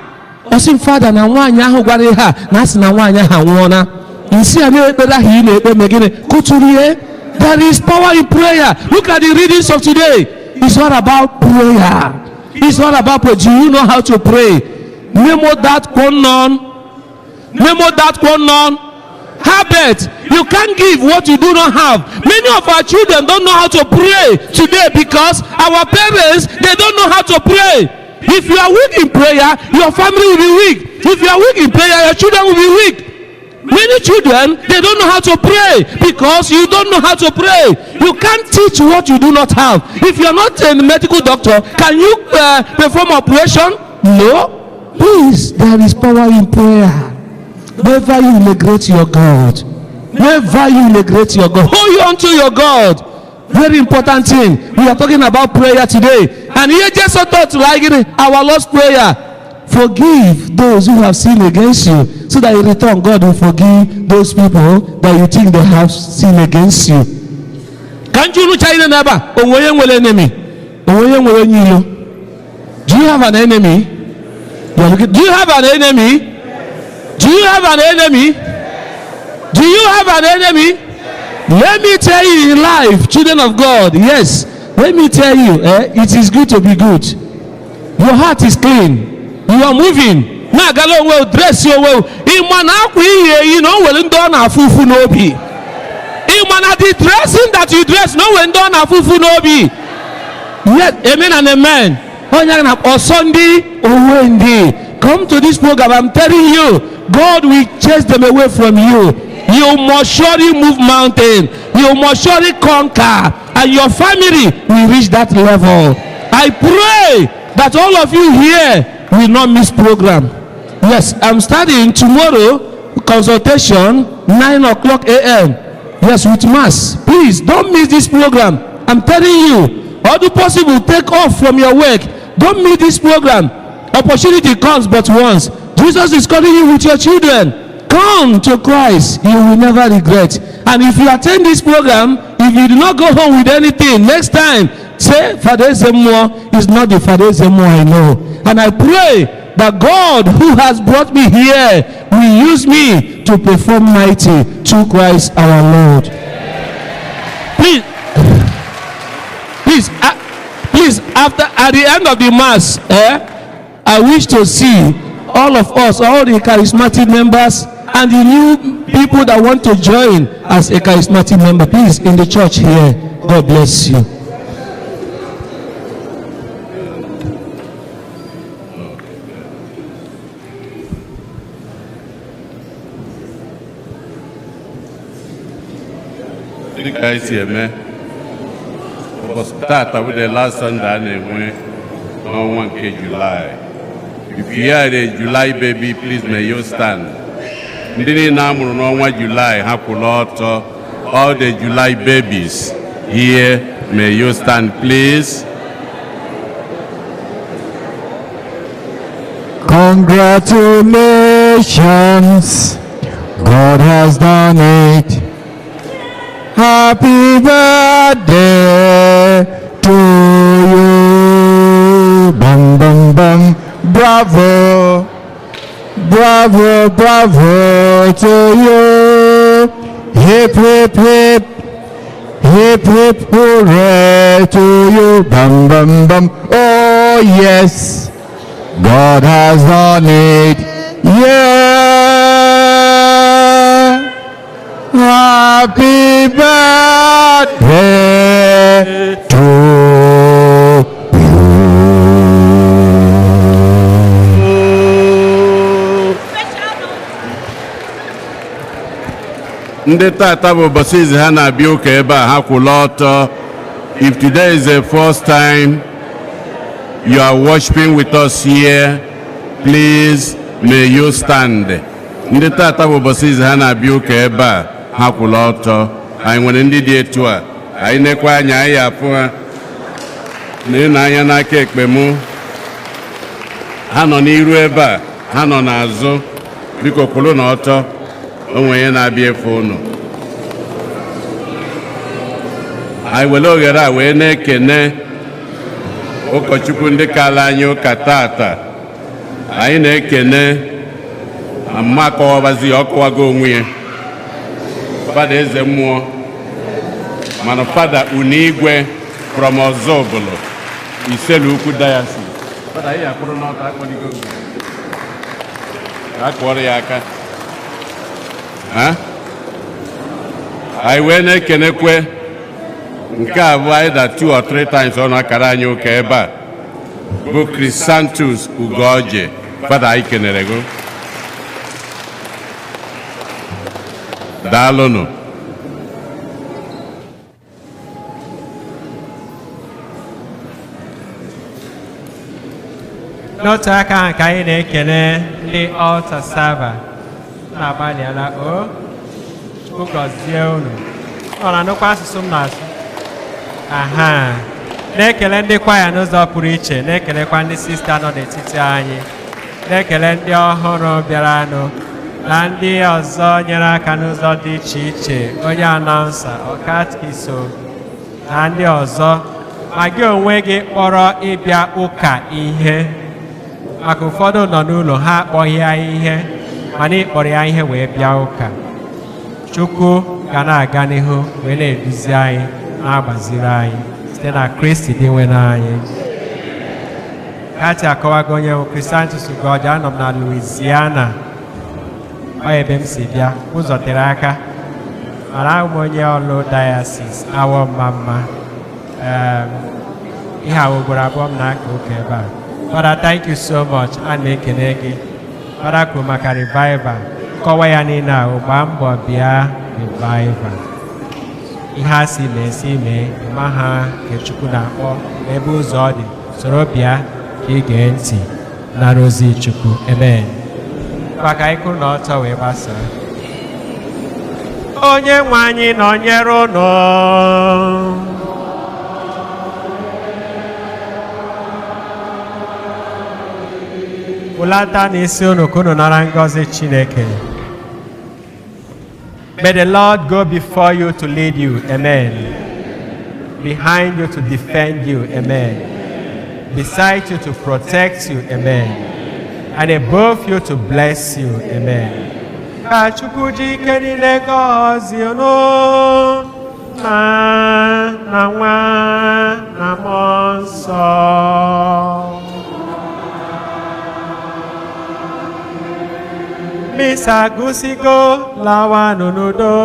Ọ sị m, fada, na nwaanyị ahụ gwara ihe a na asị na nwaanyị ahụ anwụọna. Nsị ya na-ekpere ahụ ị na-ekpe me gịnị? Kụtụrụ. There is power in prayer. Look at the readings of today. It's all about prayer. It's all about prayer. Do you know how to pray? Nemo dat quo non. Nemo dat quo non. Habit. You can't give what you do not have. Many of our children don't know how to pray today because our parents, they don't know how to pray. If you are weak in prayer, your family will be weak. If you are weak in prayer, your children will be weak. Many children, they don't know how to pray because you don't know how to pray. You can't teach what you do not have. If you are not a medical doctor, can you perform operation? No. Please, there is power in prayer. Never you neglect your God. Never you neglect your God. Hold on to your God. Very important thing. We are talking about prayer today. And here just taught like our Lord's Prayer. Forgive those who have sinned against you, so that in return God will forgive those people that you think they have sinned against you. Can't you look at neighbor? Enemy? Do you have an enemy? Do you have an enemy? Do you have an enemy? Do you have an enemy? Let me tell you, in life, children of God, yes, let me tell you, it is good to be good. Your heart is clean. You are moving. Na-agala onwe, dress onwe. Ịma na akwa iyi eyi na o nwere ndị ọ na-afụ ụfụ n'obi. Ịma na the dressing that you dress na o nwere ndị ọ na-afụ ụfụ n'obi. Yes, amen and amen. Onye na ọsọ ndị onwe ndị. Come to this program, I'm telling you, God will chase them away from you. You must surely move mountain. You must surely conquer. And your family will reach that level. I pray that all of you here will not miss program. Yes, I'm starting tomorrow consultation, 9 o'clock a.m. Yes, with mass. Please don't miss this program. I'm telling you, all the possible, take off from your work. Don't miss this program. Opportunity comes but once. Jesus is calling you with your children. Come to Christ. You will never regret. And if you attend this program, if you do not go home with anything, next time, say, Father Ezemmụọ is not the Father Ezemmụọ I know. And I pray that God who has brought me here will use me to perform mighty through Christ our Lord. Please, please, please, after, at the end of the mass, I wish to see all of us, all the charismatic members and the new people that want to join as a charismatic member, please, in the church here. God bless you. Dịka anyị si eme ụbọchị tata bụ the last Sunday a na-enwe n'ọnwa nke July. If you are a July baby, please may you stand. Ndị niile a mụrụ n'ọnwa July, ha kwụrụ ọtọ. All the July babies here, may you stand, please. Congratulations, God has done it. Happy birthday to you. Bum, bum, bum. Bravo, bravo, bravo to you. Hip, hip, hip. Hip, hip, hooray to you. Bum, bum, bum. Oh, yes. God has done it. Yeah. Happy birthday to you. Ndị tata bụ ụbọchị izi ha na-abịa ụka ebe a, ha kwụla ọtọ. If today is the first time you are worshiping with us here, please may you stand. Ndị tata bụ ụbọchị izi ha na-abịa ụka ebe a, ha kwụla ọtọ. Anyị nwere ndị dị etu a, anyị nekwa anya anyị afụ ha na ịnọ anya n'aka ekpe mụ. Ha nọ n'iru ebe a, ha nọ n'azụ. Biko kwụrụ na ọtọ, o nwere onye na-abịa efe unu. Anyị were oghere a wee na-ekene ụkọchukwu ndị kala anyị ụka tata. Anyị na-ekene amma akọwabazi ya, ọ kọwago onwe ya, Fada Eze Mmụọ, mana Fada Unigwe from Ọzọbụlụ, Iselu Ukwu Diocese. Fada, anyị akwụrụ n'ọtọ, akpọligo gị. Ka a kụọrọ ya aka. Ha? Anyị wee na-ekenekwe nke a bụ either two or three times ọ na-akara anyị ụka ebe a, bụ Chrysanthus Ugoje. Fada, anyị kenere gị, daalụnụ. N'otu aka ahụ ka anyị na-ekele ndị altar server na-agbalịala o. Chukwu gọzie unu. Ọ na-anụkwa asụsụ m na-asụ. Aha, na-ekele ndị kwaya n'ụzọ pụrụ iche, na-ekelekwa ndị sista nọ n'etiti anyị, na-ekele ndị ọhụrụ bịaranụ na ndị ọzọ nyere aka n'ụzọ dị iche iche, onye anọnsa, ọkatkiso na ndị ọzọ. Ma gị onwe gị kpọrọ ịbịa ụka ihe, maka ụfọdụ nọ n'ụlọ ha akpọghị ya ihe, mana ị kpọrọ ya ihe wee bịa ụka. Chukwu ga na-aga n'ihu wee na-eduzi anyị, na-agbaziri anyị site na Kristi dị nwe anyị. Kati akọwago onye bụ Chrysanthus Ugoja. Anọ m na Louisiana, ọ ebe m si bịa, ụzọ tere aka, mana abụ m onye Ọlụ Diocese, awọ mma mma. Ihe a ugboro abụọ m na-aka ụka ebe a. Father, thank you so much. A na-ekene gị. Father kwuru maka revival, nkọwa ya niile ahụ, gbaa mbọ bịa revival. Ihe a si mee si mee, ịma ha nke Chukwu na-akpọ n'ebe ụzọ ọ dị, soro bịa ka ị gee ntị nara ozi Chukwu. Amen. Maka ịkwụ na ọtọ wee gbasaa. Onye nwe anyị nọnyere unu. Hulata n'isi unu ka unu nara ngọzi Chineke. May the Lord go before you to lead you. Amen. Behind you to defend you. Amen. Beside you to protect you. Amen. And above you to bless you. Amen. Ka Chukwu ji ike niile gọzie unu, na na nwa na mmụọ nsọ. Misa agụsigo, lawanụ n'udo.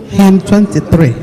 Hymn 23.